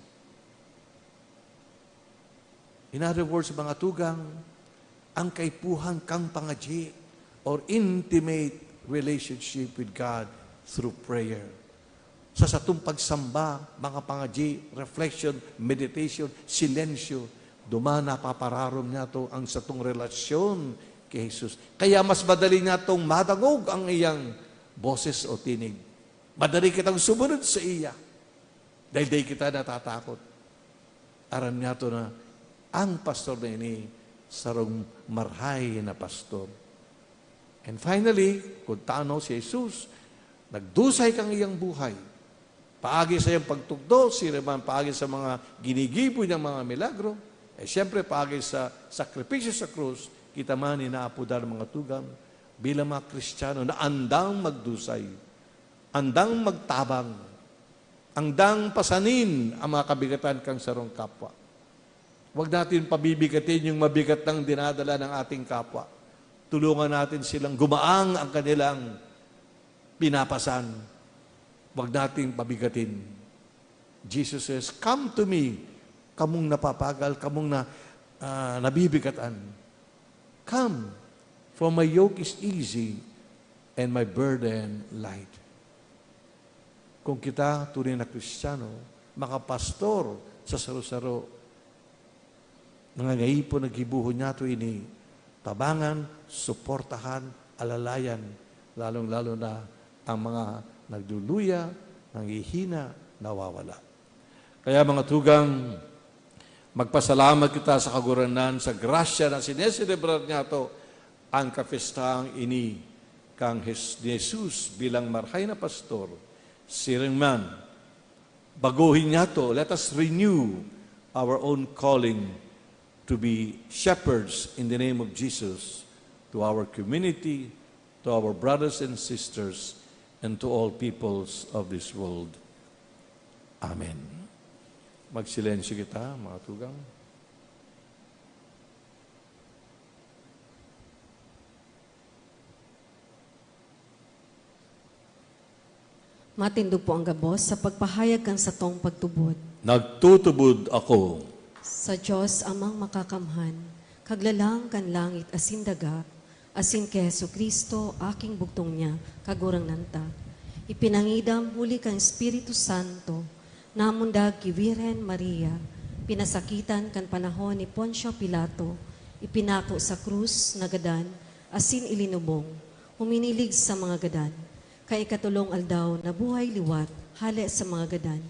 In other words, mga tugang, ang kaipuhan kang pangadyi or intimate relationship with God through prayer. Sa satong pagsamba, mga pangadyi, reflection, meditation, silensyo, duman napapararom niyato ang satong relasyon ki Jesus. Kaya mas madali niyatong madangog ang iyang boses o tinig. Madali kitang sumunod sa iya dahil dai kita natatakot. Aram niyato na ang pastor na ini sarong marahay na pastor. And finally, kun tano si Jesus nagdusay kan iyang buhay, paagi sa iyang pagtukdo, siring man paagi sa mga ginigibo niyang mga milagro, eh, siyempre, paagi sa sakripisyo sa krus, kita man inaapodan, mga tugang, bilang mga Kristiyano na andang magdusay, andang magtabang, andang pasanin ang mga kabigatan kan sarong kapwa. Huwag natin pabibigatin yung mabigat nang dinadala ng ating kapwa. Tulungan natin silang gumaang ang kanilang pinapasan. Huwag nating pabigatin. Jesus says, "Come to me, kamong napapagal, kamong na, ah, nabibigatan. Come, for my yoke is easy and my burden light." Kung kita, tunay na Kristiyano, makapastor sa saro-saro, nangangaipo, naggibohon niyato ini, tabangan, suportahan, alalayan, lalong-lalo na ang mga nagluluya, nanghihina, nawawala. Kaya, mga tugang, magpasalamat kita sa Kagurangnan sa grasya na sineselebrar niyato an kapistahang ini kan Jes-, Jesus bilang Marahay na Pastor. Siring man, baguhin niyato, let us renew our own calling to be shepherds in the name of Jesus to our community, to our brothers and sisters, and to all peoples of this world. Amen. Magsilensyo kita, mga tugang. Matindog po ang gabos sa pagpahayag kan satong pagtubod. Nagtutubod ako. Sa Dios Amang Makakamhan, Kaglalang kan langit asin daga, asin ki Jesu-Cristo, aking bugtong niya, Kagurangnan ta. Ipinangidam huli kan Espiritu Santo, namundag ki Birhen Maria, pinasakitan kan panahon ni Poncio Pilato, ipinako sa krus, nagadan, asin ilinubong, huminilig sa mga gadan. Kan ikatolong aldaw, nabuhay liwat, hale sa mga gadan,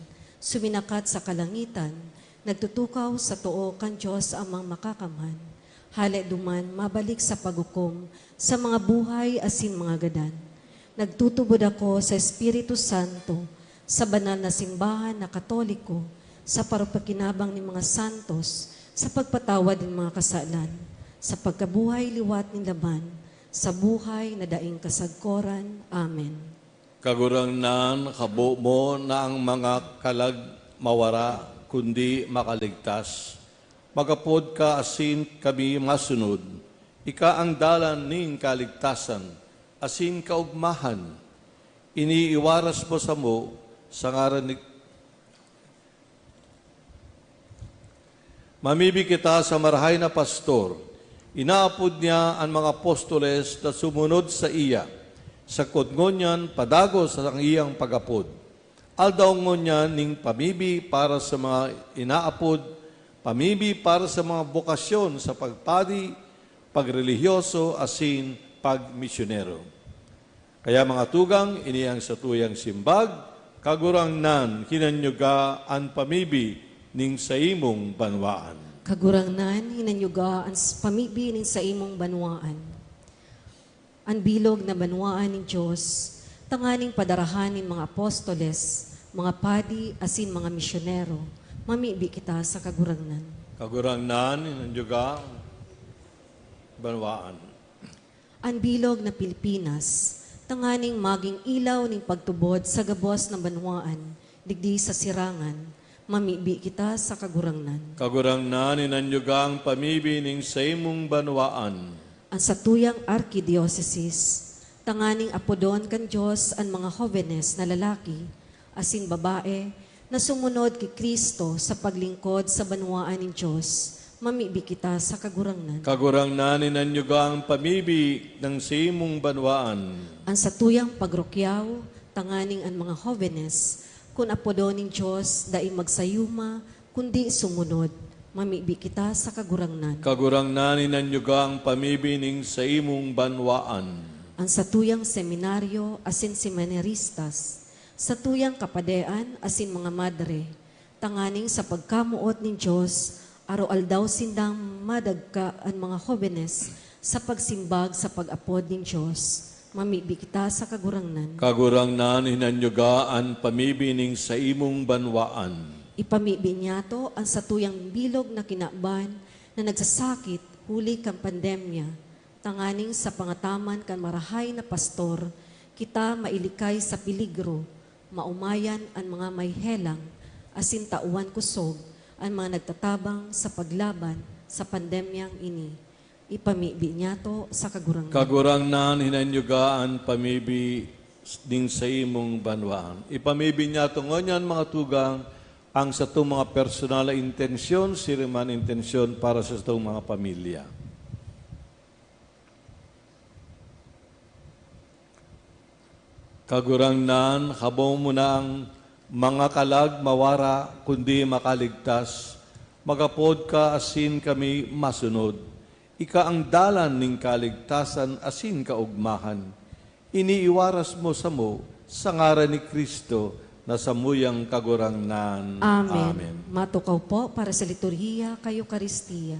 suminakat sa kalangitan, nagtutukaw sa too kan Dios Amang Makakamhan. Hale duman, mabalik sa paghukom sa mga buhay asin mga gadan. Nagtutubod ako sa Espiritu Santo, sa banal na simbahan na Katoliko, sa parupakinabang nin mga santos, sa pagpatawad nin mga kasalan, sa pagkabuhay liwat nin laman, sa buhay na daing kasagkoran. Amen. Kagurangnan, habo mo na ang mga kalag mawara, kundi makaligtas. Mag-apod ka asin kami masunod. Ika ang dalan nin kaligtasan asin kaogmahan. Iniiwaras mo samo sa ngaran ni Mamibi kita sa Marahay na Pastor. Inaapod niya an mga apostoles na sumunod saiya, sagkod ngunyan padagos an saiyang pag-apod. Aldaw ngunyan nin pamibi para sa mga inaapod, pamibi para sa mga bokasyon sa pagpadi, pagrelihiyoso asin pagmisyonero. Kaya, mga tugang, ini ang satuyang simbag, Kagurangnan, hinanyuga an pamibi nin saimong banwaan. Kagurangnan, hinanyuga an s-, pamibi nin saimong banwaan. An bilog na banwaan nin Dios, tanganing padarahan nin mga apostoles, mga padi, asin mga misyonero, mamibi kita sa Kagurangnan. Kagurangnan, hinanyuga an banwaan. An bilog na Pilipinas, tanganing magin ilaw nin pagtubod sa gabos na banwaan, digdi sa sirangan, mamibi kita sa Kagurangnan. Kagurangnan, hinanyuga an pamibi nin saimong banwaan. An satuyang arkidiosesis, tanganing apodon kan Dios an mga hobenes na lalaki asin babae na sumunod ki Cristo sa paglingkod sa banwaan nin Dios, mamibi kita sa Kagurangnan. Kagurangnan, hinanyuga an pamibi nin saimong banwaan. An satuyang pagrukyaw, tanganing an mga hobenes, kun apodon nin Dios, dai magsayuma, kundi sumunod, mamibi kita sa Kagurangnan. Kagurangnan, hinanyuga an pamibi nin saimong banwaan. An satuyang seminaryo asin seminaristas, satuyang kapadean asin mga madre, tanganing sa pagkamoot nin Dios, aroaldaw sindang madagka an mga hobenes sa pagsimbag sa pag-apod nin Dios, mamibi kita sa Kagurangnan. Kagurangnan, hinanyuga an pamibi nin saimong banwaan. Ipamibi niyato an satuyang bilog na kinaban na nagsasakit huli kan pandemya, tanganing sa pangataman kan Marahay na Pastor, kita mailikay sa peligro, maomayan an mga may helang, asin tawan kosog an mga nagtatabang sa paglaban sa pandemyang ini. Ipamibi niyato sa Kagurangnan. Kagurangnan, hinanyuga an pamibi nin saimong banwaan. Ipamibi niyato ngunyan, mga tugang, ang satong mga personal na intensyon, siring man intensyon para sa satong mga pamilya. Kagurangnan, habo mo na an mga kalag mawara, kundi makaligtas. Mag-apod ka asin kami masunod. Ika an dalan nin kaligtasan asin kaogmahan. Iniiwaras mo samo sa ngaran ni Cristo na samuyang Kagurangnan. Amen. Amen. Matukaw po para sa liturhiya kay Eukaristia.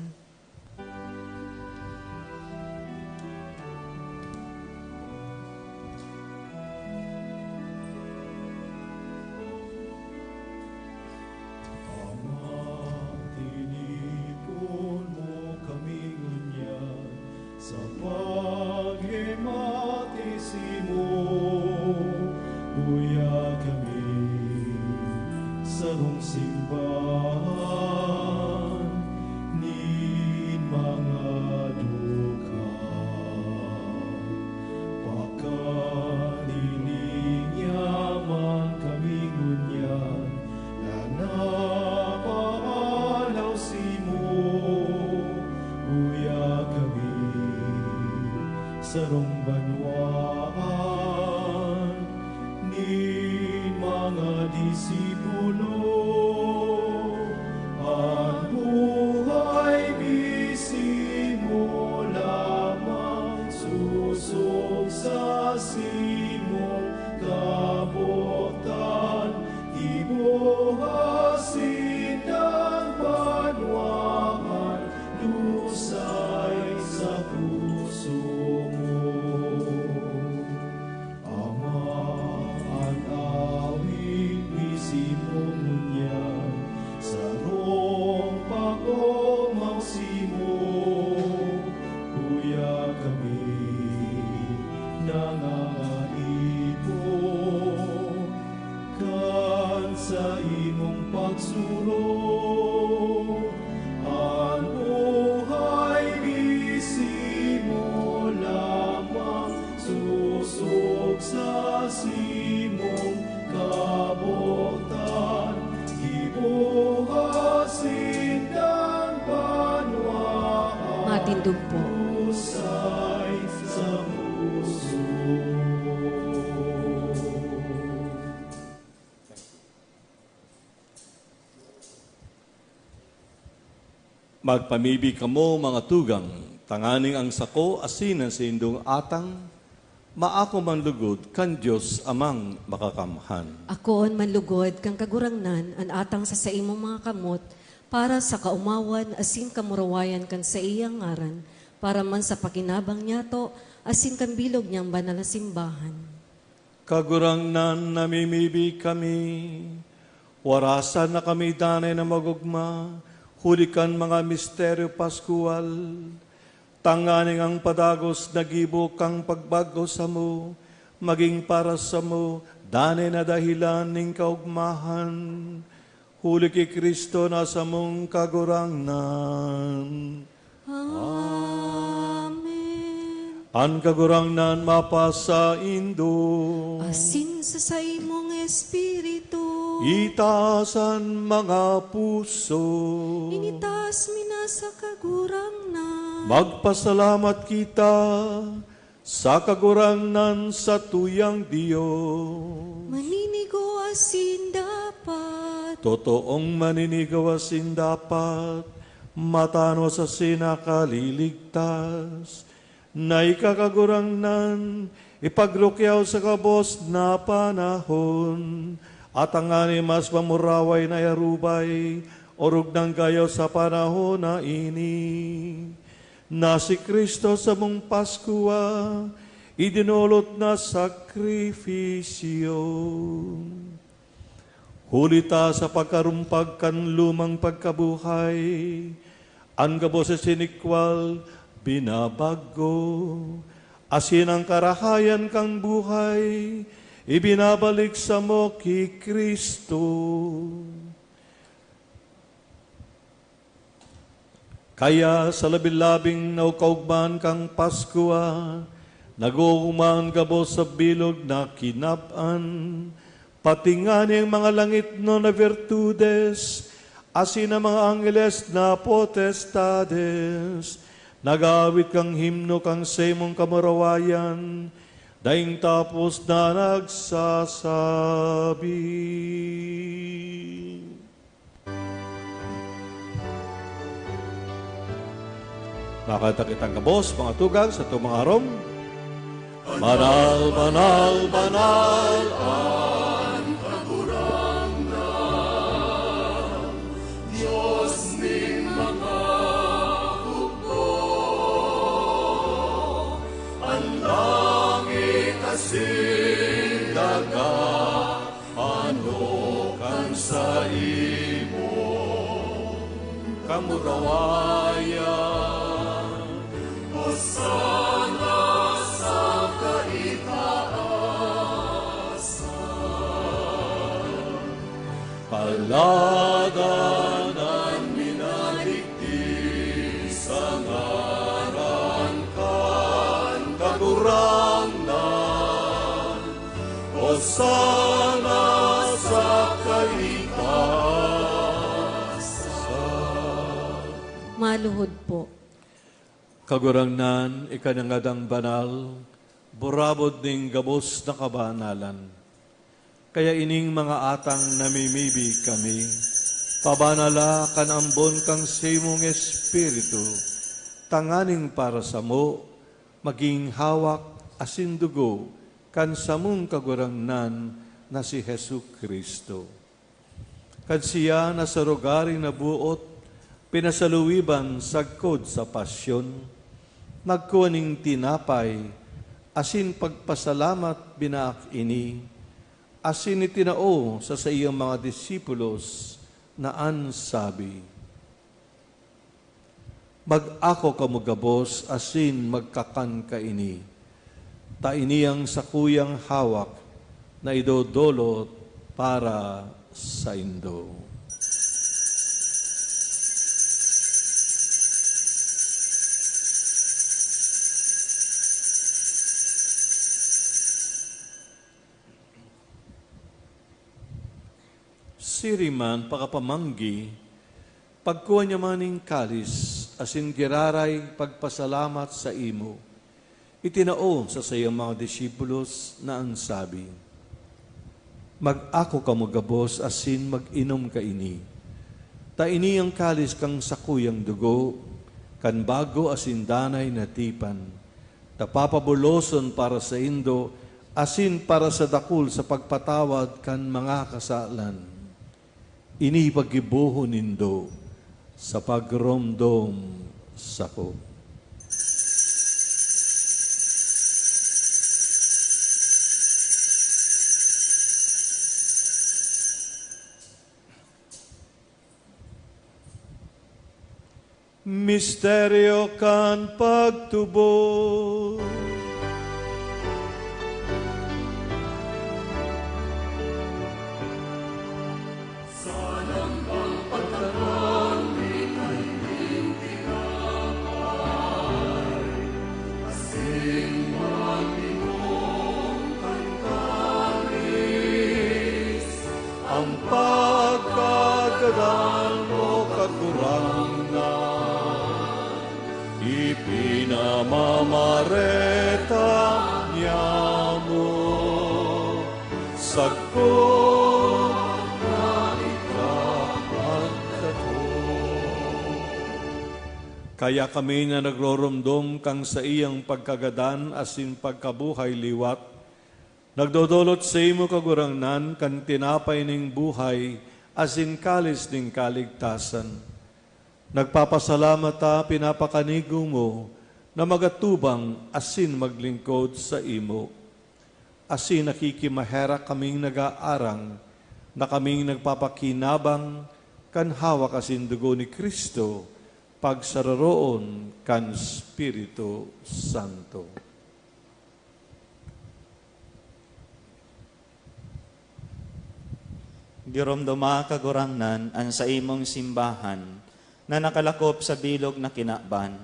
Ama, tinipon mo kami ngunyan sa paghimati simo. Uya kami sarong simbahan nin mga dukha. Pakanininyaman kami ngunyan na napaalaw simo, uya kami sarong banwaan nin mga disipulo. An buhay mismo lamang susog sa simong kabotan, gibo asin banwaan, dusay sa puso mo. Ama, an awit mismo ngunyan sarong pag-omaw simo, uya kami nangangaipo kan saimong pagsurog. An buhay mismo lamang susog sa simong kabotan, gibo asin banwaan. Matindog po. Usay sa puso. Magpamibi kamo, mga tugang, tanganing ang sako asin an saindong atang maako man lugod kan Dios Amang Makakamhan. Akoon man lugod kan Kagurangnan an atang sa saimong mga kamot, para sa kaomawan asin kamurawayan kan saiyang ngaran, para man sa pakinabang niyato asin kan bilog niyang banal na simbahan. Kagurangnan, namimibi kami. Warasan na kami danay na mag-ogma, huli kan mga misteryo paskual. Tanganing ang padagos na gibo kang pagbag-o samo, magin para samo danay na dahelan nin kaogmahan. Huli ki Cristo na samong Kagurangnan. Amen. An Kagurangnan mapasaindo. Asin sa saimong espiritu. Itaas an mga puso. Initaas mi na sa Kagurangnan. Magpasalamat kita sa Kagurangnan satuyang Dios. Maninigo asin dapat. Totoong maninigo asin dapat, matanos asin nakaliligtas, na ika, Kagurangnan, ipagrukyaw sa gabos na panahon, at tanganing mas mamuraway na iarubay, orog nang gayo sa panahon na ini. Na si Cristo samong Paskwa, idinolot na sakrifisyo. Huli ta sa pagkarumpag kan lumang pagkabuhay, an gabos na sinikwal, binabago, asin ang karahayan kan buhay, ibinabalik samo ki Cristo. Kaya sa labi-labing na kaogmahan kan Paskwa, nag-oogma an gabos sa bilog na kinab-an, pati ngani an mga langitnon na virtudes, asin an mga angheles na potestades, nag-aawit kan himno kan saimong kamurawayan, daing tapos na nagsasabi. Makanta kitang gabos, mga tugang, satong mga arom. Banal, banal, banal an Sinda ka, ano kan saimo kamurawayan, Hosanna sa kaitaasan. Paladan an minadigdi sa ngaran kan Kagurangnan. Hosanna sa kaitaasan. Maluhod po. Kagurangnan, ika na ngadang banal, burabod nin gabos na kabanalan. Kaya ining mga atang namimibi kami, pabanala kan ambon kan saimong Espiritu, tanganing para samo, maging hawak asin dugo kan samong Kagurangnan na si Jesu-Cristo. Kan siya na sa rogaring naboot, pinasaluwiban sagkod sa pasyon, nagkua nin tinapay, asin pagpasalamat binaak ini, asin itinao sa saiyang mga disipulos na an sabi, "Mag-ako kamo gabos asin magkakan kaini, ta ini an sakuyang hawak na idodolot para saindo." Siring man pakapamanggi, pagkua niya man nin kalis asin giraray pagpasalamat saimo, itinao sa saiyang mga disipulos na an sabi, "Mag-ako kamo gabos asin mag-inom kaini, ta ini an kalis kan sakuyang dugo, kan bago asin danay na tipan, na papabuloson para saindo asin para sa dakul sa pagpatawad kan mga kasalan. Ini paggibohon nindo sa pagromdom sako." Misteryo kan pagtubod. Sa lambang pagkakan, ikaw nin tinapay, asin pag-inom kan kalis, an pagkagadan mo, Kagurangnan, ipinamamareta niamo. Sagkod na ika magkatoo. Kaya kami na nagroromdom kan saiyang pagkagadan asin pagkabuhay liwat, nagdodolot saimo, Kagurangnan, kan tinapay nin buhay asin kalis nin kaligtasan. Nagpapasalamat ta, pinapakanigo mo na magatubang asin maglingkod saimo. Asin nakikimaherak kaming nag-aarang na kaming nagpapakinabang kan hawak asin dugo ni Cristo, pagsararoon kan Espiritu Santo. Giromdoma, Kagurangnan, an saimong simbahan na nakalakop sa bilog na kinaban,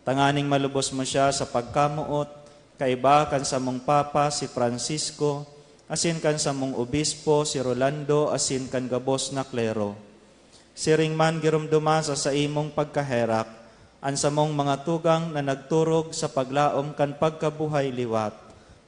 tanganing malubos mo siya sa pagkamoot, kaiba kan samong Papa, si Francisco, asin kan samong Obispo, si Rolando, asin kan gabos na klero. Siring man, giromdoma sa saimong pagkaherak an samong mga tugang na nagturog sa paglaom kan pagkabuhay liwat,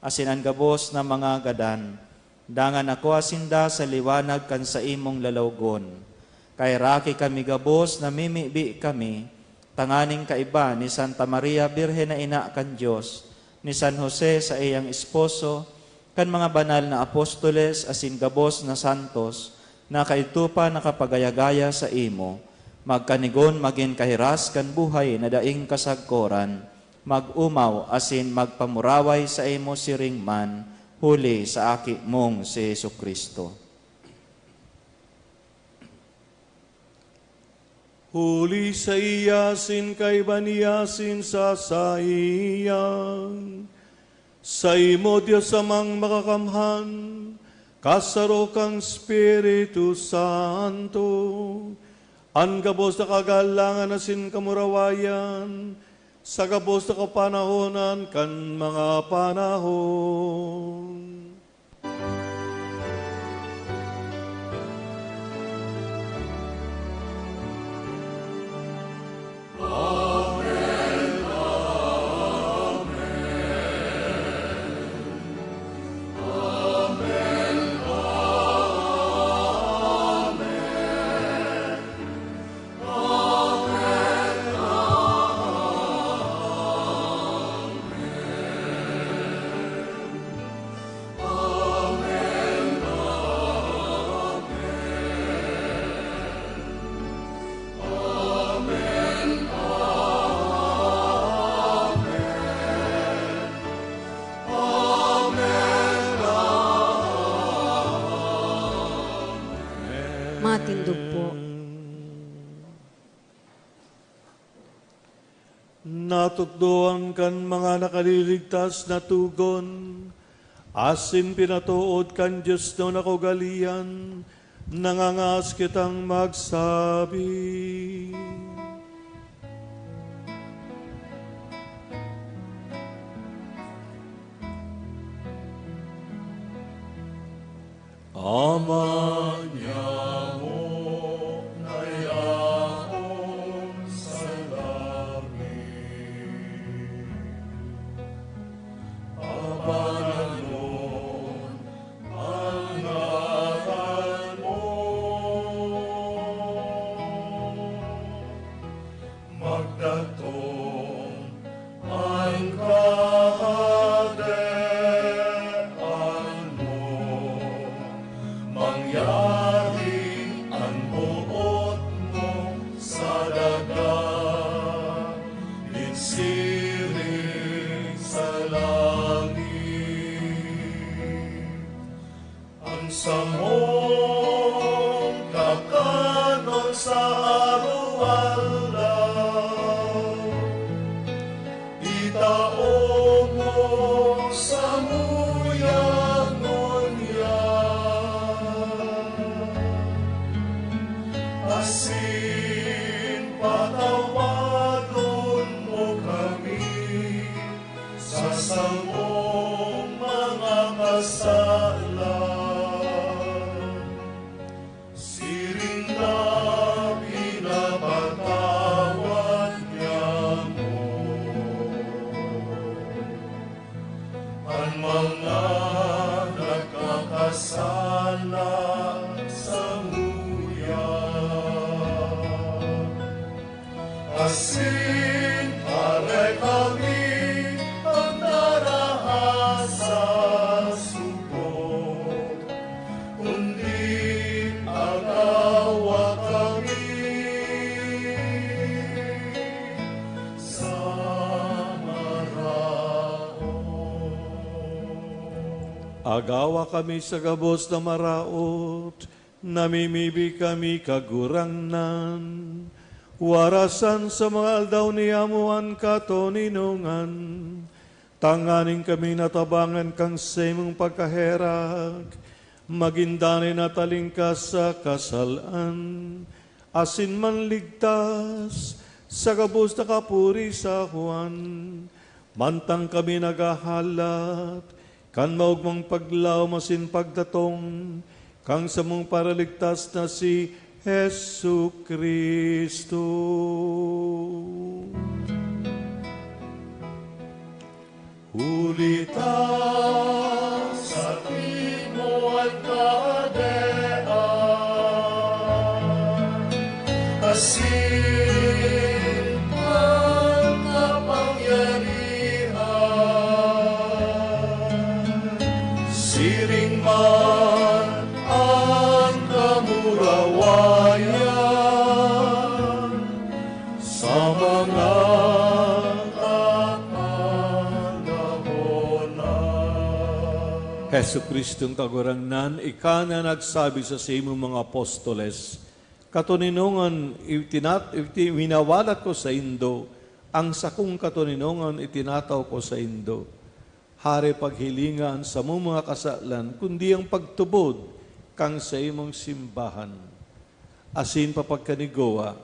asin an gabos na mga gadan. Dangan akua sinda sa liwanag kan saimong lalawgon. Kaheraki kami gabos, namimibi kami, tanganing kaiba ni Santa Maria, Birhen na Ina kan Dios, ni San Jose, saiyang esposo, kan mga banal na apostoles asin gabos na santos na kaidto pa nakapagaya-gaya saimo, magkanigon magin kahiras kan buhay na daing kasagkoran, mag-omaw asin magpamuraway saimo siring man huli sa Aki mong si Jesu-Cristo. Huli saiya, asin kaiba niya, asin sa saiya, saimo, Dios Amang Makakamhan, kasaro kan Espiritu Santo, an gabos na kagalangan asin kamurawayan, sa gabos na kapanahonan kan mga panahon. Matindog po. Natukdoan kan mga nakaliligtas na tugon, asin pinatood kan Dios na kaugalean, nangangaas kitang magsabi. Ama niamo na yaon sa langit, abanon an ngaran mo. Magdatong an Kahadean mo, mangyari an boot mo sa daga, nin siring sa langit. An samong kakanon sa araw-araw, itao mo samuya ngunyan, asin patawadon mo kami sa samong mga kasalan, siring na pinapatawad niamo an mga nagkakasala samuya. Asin pare kami an narahas sa sugod, kundi agawa kami sa maraot. Agawa kami sa gabos na maraot, namimibi kami, Kagurangnan, warasan sa mga aldaw niamo an katoninongan, tanganing kami natabangan kan saimong pagkaherak, magin danay na talingkas sa kasal-an, asin manligtas sa gabos na kapurisawan, mantang kami naghahalat kan maogmang paglaom asin pagdatong kan samong Paraligtas na si Jesu-Cristo. Huli ta saimo an Kahadean, asin an kapangyarihan, siring man an kamurawayan, sa mga kapanahonan. Jesu-Cristong Kagurangnan, ika na nagsabi sa saimong mga apostoles, "Katoninongan, itinat-, iti-, winawalat ko saindo an sakong katoninongan, itinatao ko saindo. Hare paghilinga an samong mga kasalan, kundi an pagtubod kan saimong simbahan." Asin papagkanigowa,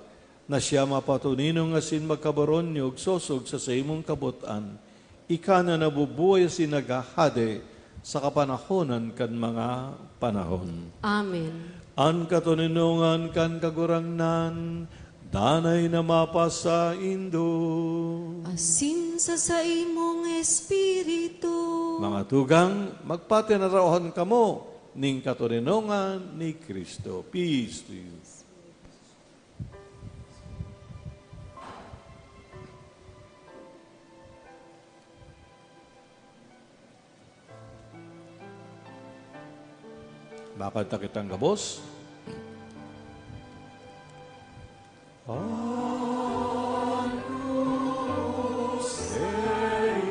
na siya mapatoninong asin magkabaronyog sosog sa saimong kabot-an, ika na nabubuhay asin naghahade sa kapanahonan kan mga panahon. Amen. An katoninongan kan Kagurangnan, danay na mapasaindo. Asin sa saimong espiritu. Mga tugang, magpatinaraohan kamo nin katoninongan ni Cristo. Peace to you. Makanta kitang gabos. Agnus Dei,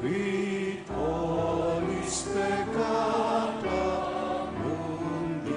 qui tollis peccata mundi.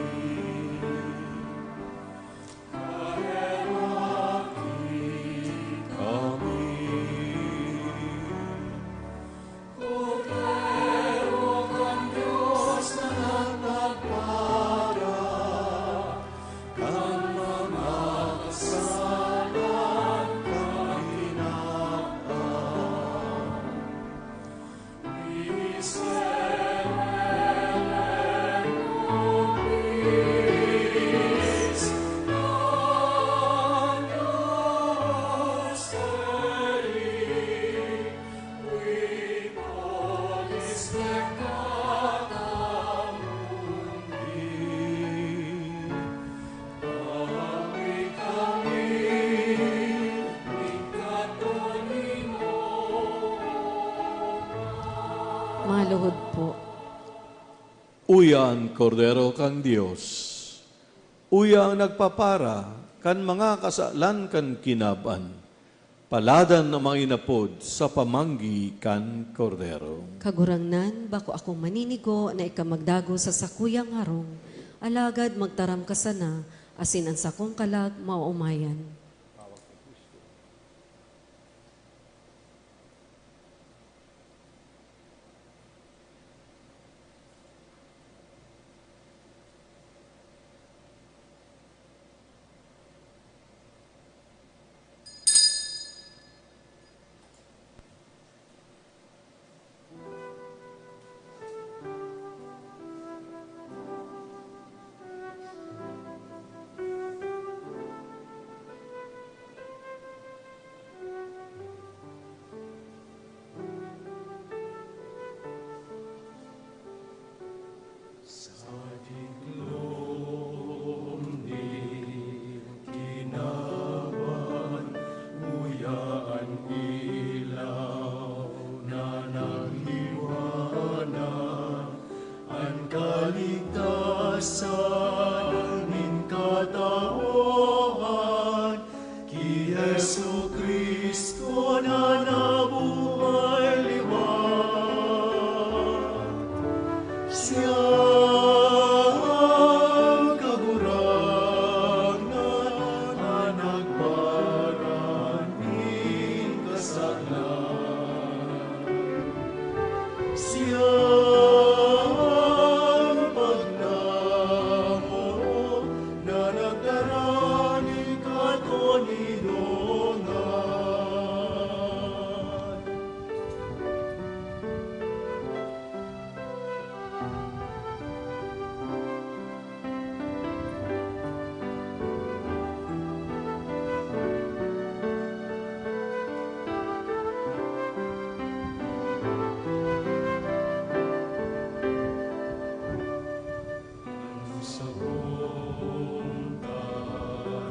Maluhod po. Uya an Kordero kan Dios. Uya an nagpapara kan mga kasalan kan kinaban. Paladan an mga inapod sa pamanggi kan Kordero. Kagurangnan, bako akong maninigo na ika magdagos sa sakuyang harong, alagad magtaram ka sana, asin an sakong kalag maoomayan. Sa diklom nin kinaban, uya an ilaw na nagliwanag, an kaligtasan nin katawhan, ki Jesu-Cristo na nabuhay liwat. Siya an Kagurangnan na nagpara nin kasalan. Siya an pagtamo na nagdara nin katoninongan. An sakong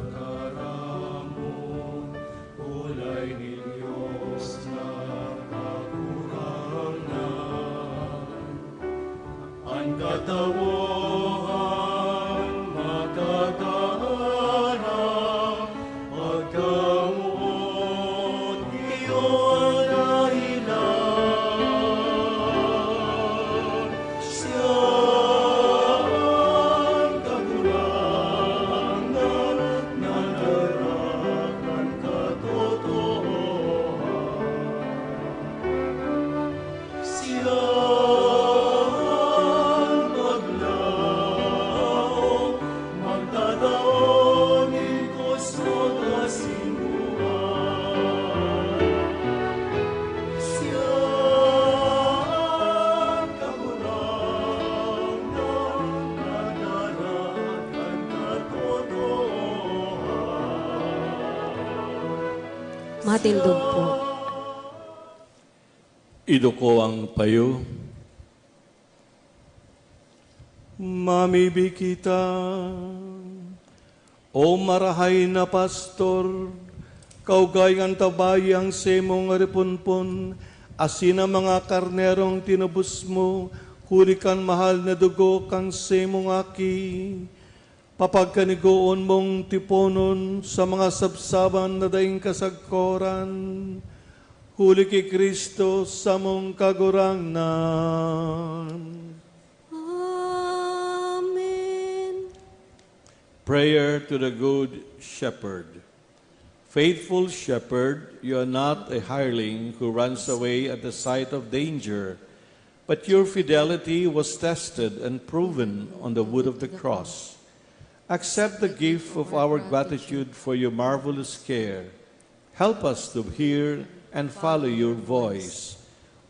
tataramon, olay nin Dios na Kagurangnan. An katawohan makakaarap, pagkamoot iyo an dahilan. Tindog po. Iduko ang payo. Mamibi kita. O marahay na pastor, kaugayan ta bayi ang semong riponpon, asin ang mga karnerong tinubos mo, huli kan mahal na dugo kan semong Aki. Papagkanigoon mong tiponon sa mga sabsaban na daing kasagkoran, huli ki Cristo samong Kagurangnan. Amen. Prayer to the Good Shepherd. Faithful Shepherd, you are not a hireling who runs away at the sight of danger, but your fidelity was tested and proven on the wood of the cross. Accept the gift of our gratitude for your marvelous care. Help us to hear and follow your voice.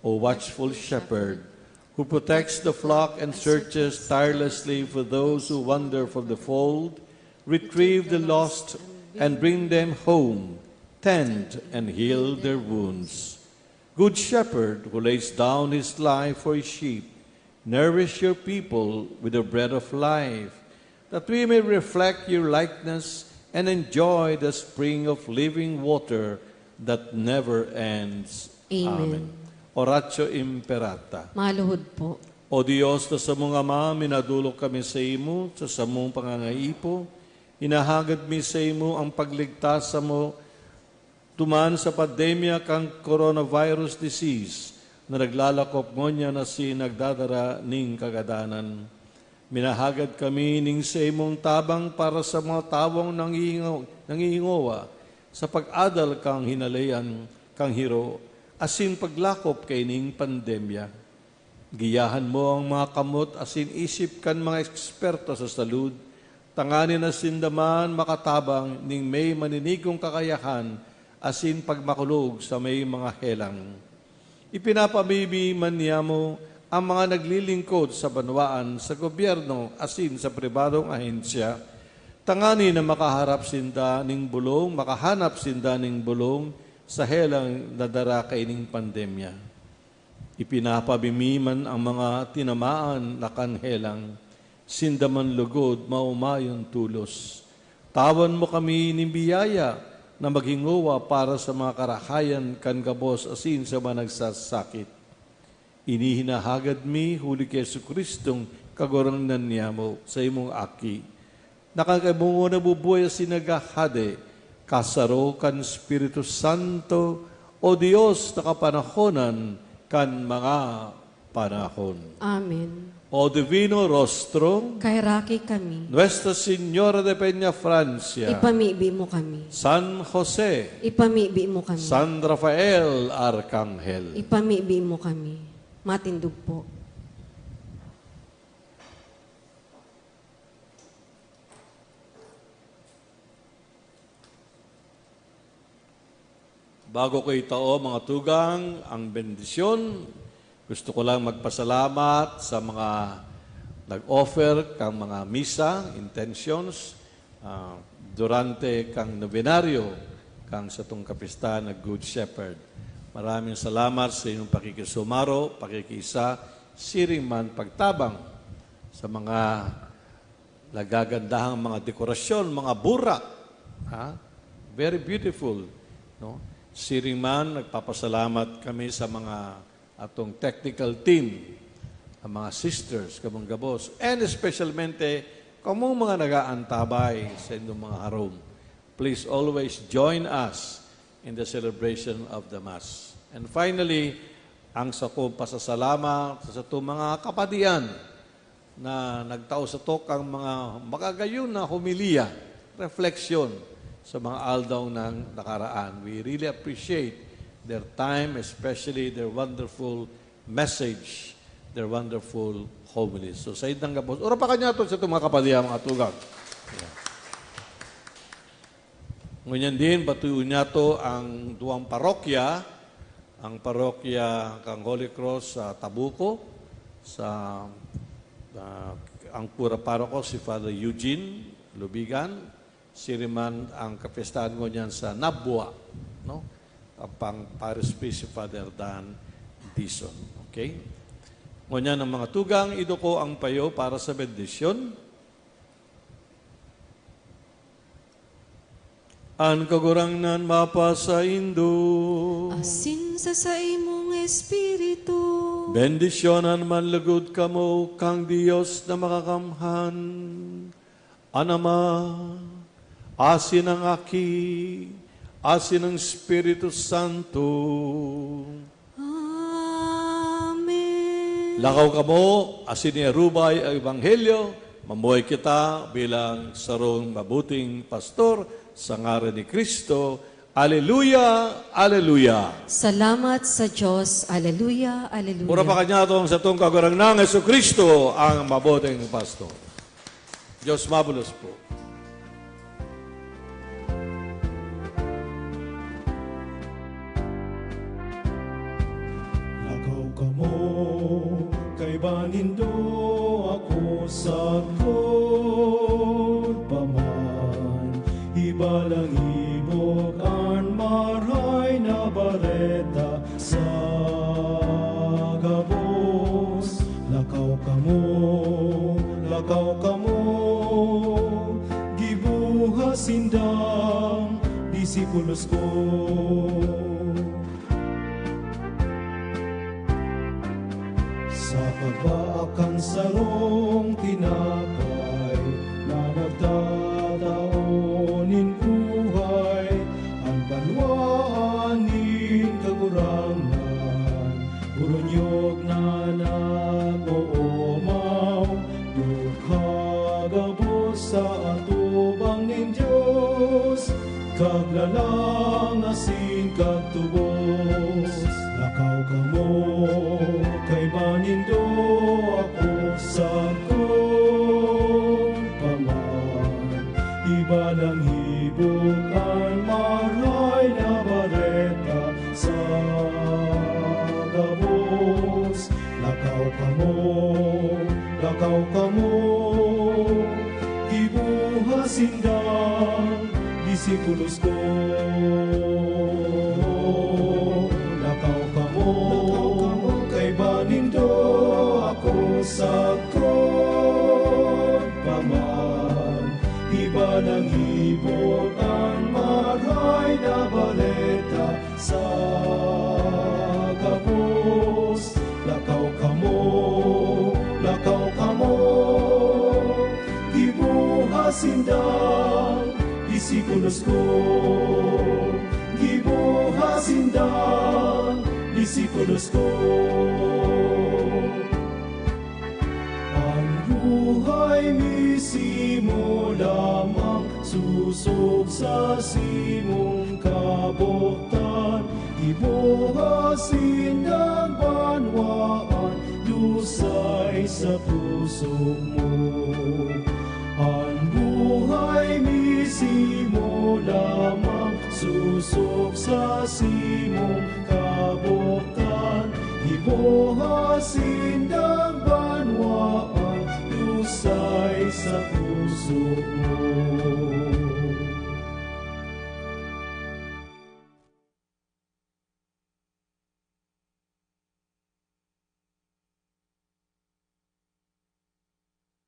O watchful shepherd, who protects the flock and searches tirelessly for those who wander from the fold, retrieve the lost and bring them home, tend and heal their wounds. Good shepherd, who lays down his life for his sheep, nourish your people with the bread of life, that we may reflect your likeness and enjoy the spring of living water that never ends. Amen. Amen. Oratio Imperata. Maluhod po. O Dios na samong Ama, minadolok kami sa imo sa samong pangangaipo. Hinahagad mi sa imo ang pagligtas samo duman sa pandemya kan coronavirus disease na naglalakop ngunyan asin nagdadara nin kagadanan. Minahagad kami nin saimong tabang para sa mga tawong nangihingo-, nangihingowa sa pag-adal kan hinalean kan hiro asin paglakop kaining pandemya. Giyahan mo ang mga kamot asin isip kan mga eksperto sa salud, tanganing sinda man makatabang nin may maninigong kakayahan asin pagmakulog sa may mga helang. Ipinapamibi man niamo ang mga naglilingkod sa banwaan, sa gobyerno asin sa pribadong ahensya, tanganing makaharap sinda nin bolong, makahanap sinda nin bolong sa helang na dara kaining pandemya. Ipinapamibi man ang mga tinamaan na kan helang, sinda man lugod maomayon tolos. Tawan mo kami nin biyaya na maghingowa para sa mga karahayan kan gabos asin sa mga nagsasakit. Ini hinahagad mi huli ki Jesu-Cristong Kagurangnan niamo, saimong Aki, na kan kaipuhan nabubuhay asin naghahade, kasaro kan Espiritu Santo, o Dios na kapanahonan kan mga panahon. Amen. O Divino Rostro, kaheraki kami. Nuestra Señora de Peñafrancia, ipamibi mo kami. San Jose, ipamibi mo kami. San Rafael Arkanghel, ipamibi mo kami. Matindog po. Bago ko itao, mga tugang, ang bendisyon, gusto ko lang magpasalamat sa mga nag-offer kan mga misa, intentions, ah, durante kan nobenaryo kan satong kapistahan na Good Shepherd. Maraming salamat sa inyong pakikisumaro, pakikiisa, siring man pagtabang sa mga nagagandahang mga dekorasyon, mga burak. Ha? Very beautiful, no? Siring man, nagpapasalamat kami sa mga atong technical team, ang mga sisters, kamong gabos, and especialmente kamong mga nag-aantabay sa inyong mga harong. Please always join us in the celebration of the Mass. And finally, ang sakong pasasalamat sa satong mga kapadian na nagtao sato kan mga makagayon na homilya, refleksyon sa mga aldaw na nakaraan. We really appreciate their time, especially their wonderful message, their wonderful homilies. So, saindang gabos, urapakan niyato satong mga kapadian, mga tugang. Yeah. Ngunyan din, batuon niyato ang duwang parokya, ang parokya kan Holy Cross sa Tabuco, sa, ah, ang kura paroko si Father Eugene Lubigan, siring man ang kapyestahan ngunyan sa Nabua, no? Ang pang Parish Priest, si Father Dan Dizon. Okay? Ngunyan ang mga tugang, iduko ang payo para sa bendisyon. An Kagurangnan mapasaindo. Asin sa saimong espiritu. Bendisyonan man lugod kamo kang Dios na Makakamhan, an Ama, asin an Aki, asin an Espiritu Santo. Amen. Lakaw kamo, asin iarubay ang Ebanghelyo, mamuhay kita bilang sarong mabuting pastor sa ngaran ni Cristo. Aleluya, aleluya. Salamat sa Dios. Aleluya, aleluya. Puro pa kanya itong satong Kagurangnan, Jesu Cristo, ang mabuting pastor. Dios mabulos po. Lakaw kamo, kaiba nindo ako sagkod pa man. Ibalangibog an Marahay na Bareta sa gabos. Lakaw kamo, lakaw kamo, gibuha sindang disipulos ko. Sa pagbaak kan sarong tinapay na nagtatao nin buhay, an banwaan nin Kagurangnan, burunyog na nag-oomaw, dukha gabos sa atubang nin Dios, kaglalang asin kagtubos. Lakaw kamo, kaiba nindo ako sagkod pa man. Ibalangibog an Marahay na Bareta sa gabos. Lakaw kamo, lakaw kamo, gibuha sindang disipulos ko. Lakaw kamo, kaiba nindo ako sagkod pa man. Ibalangibog an Marahay na Bareta sa gabos. Lakaw kamo, lakaw kamo, gibuha sindang disipulos ko. Gibuha sindang disipulos ko. An buhay mismo lamang sosog sa simong kabotan, gibuha sindang banwaan, dusay sa puso mo. An buhay mismo lamang sosog sa simong kabotan, gibuha sindang banwaan, dusay sa puso mo.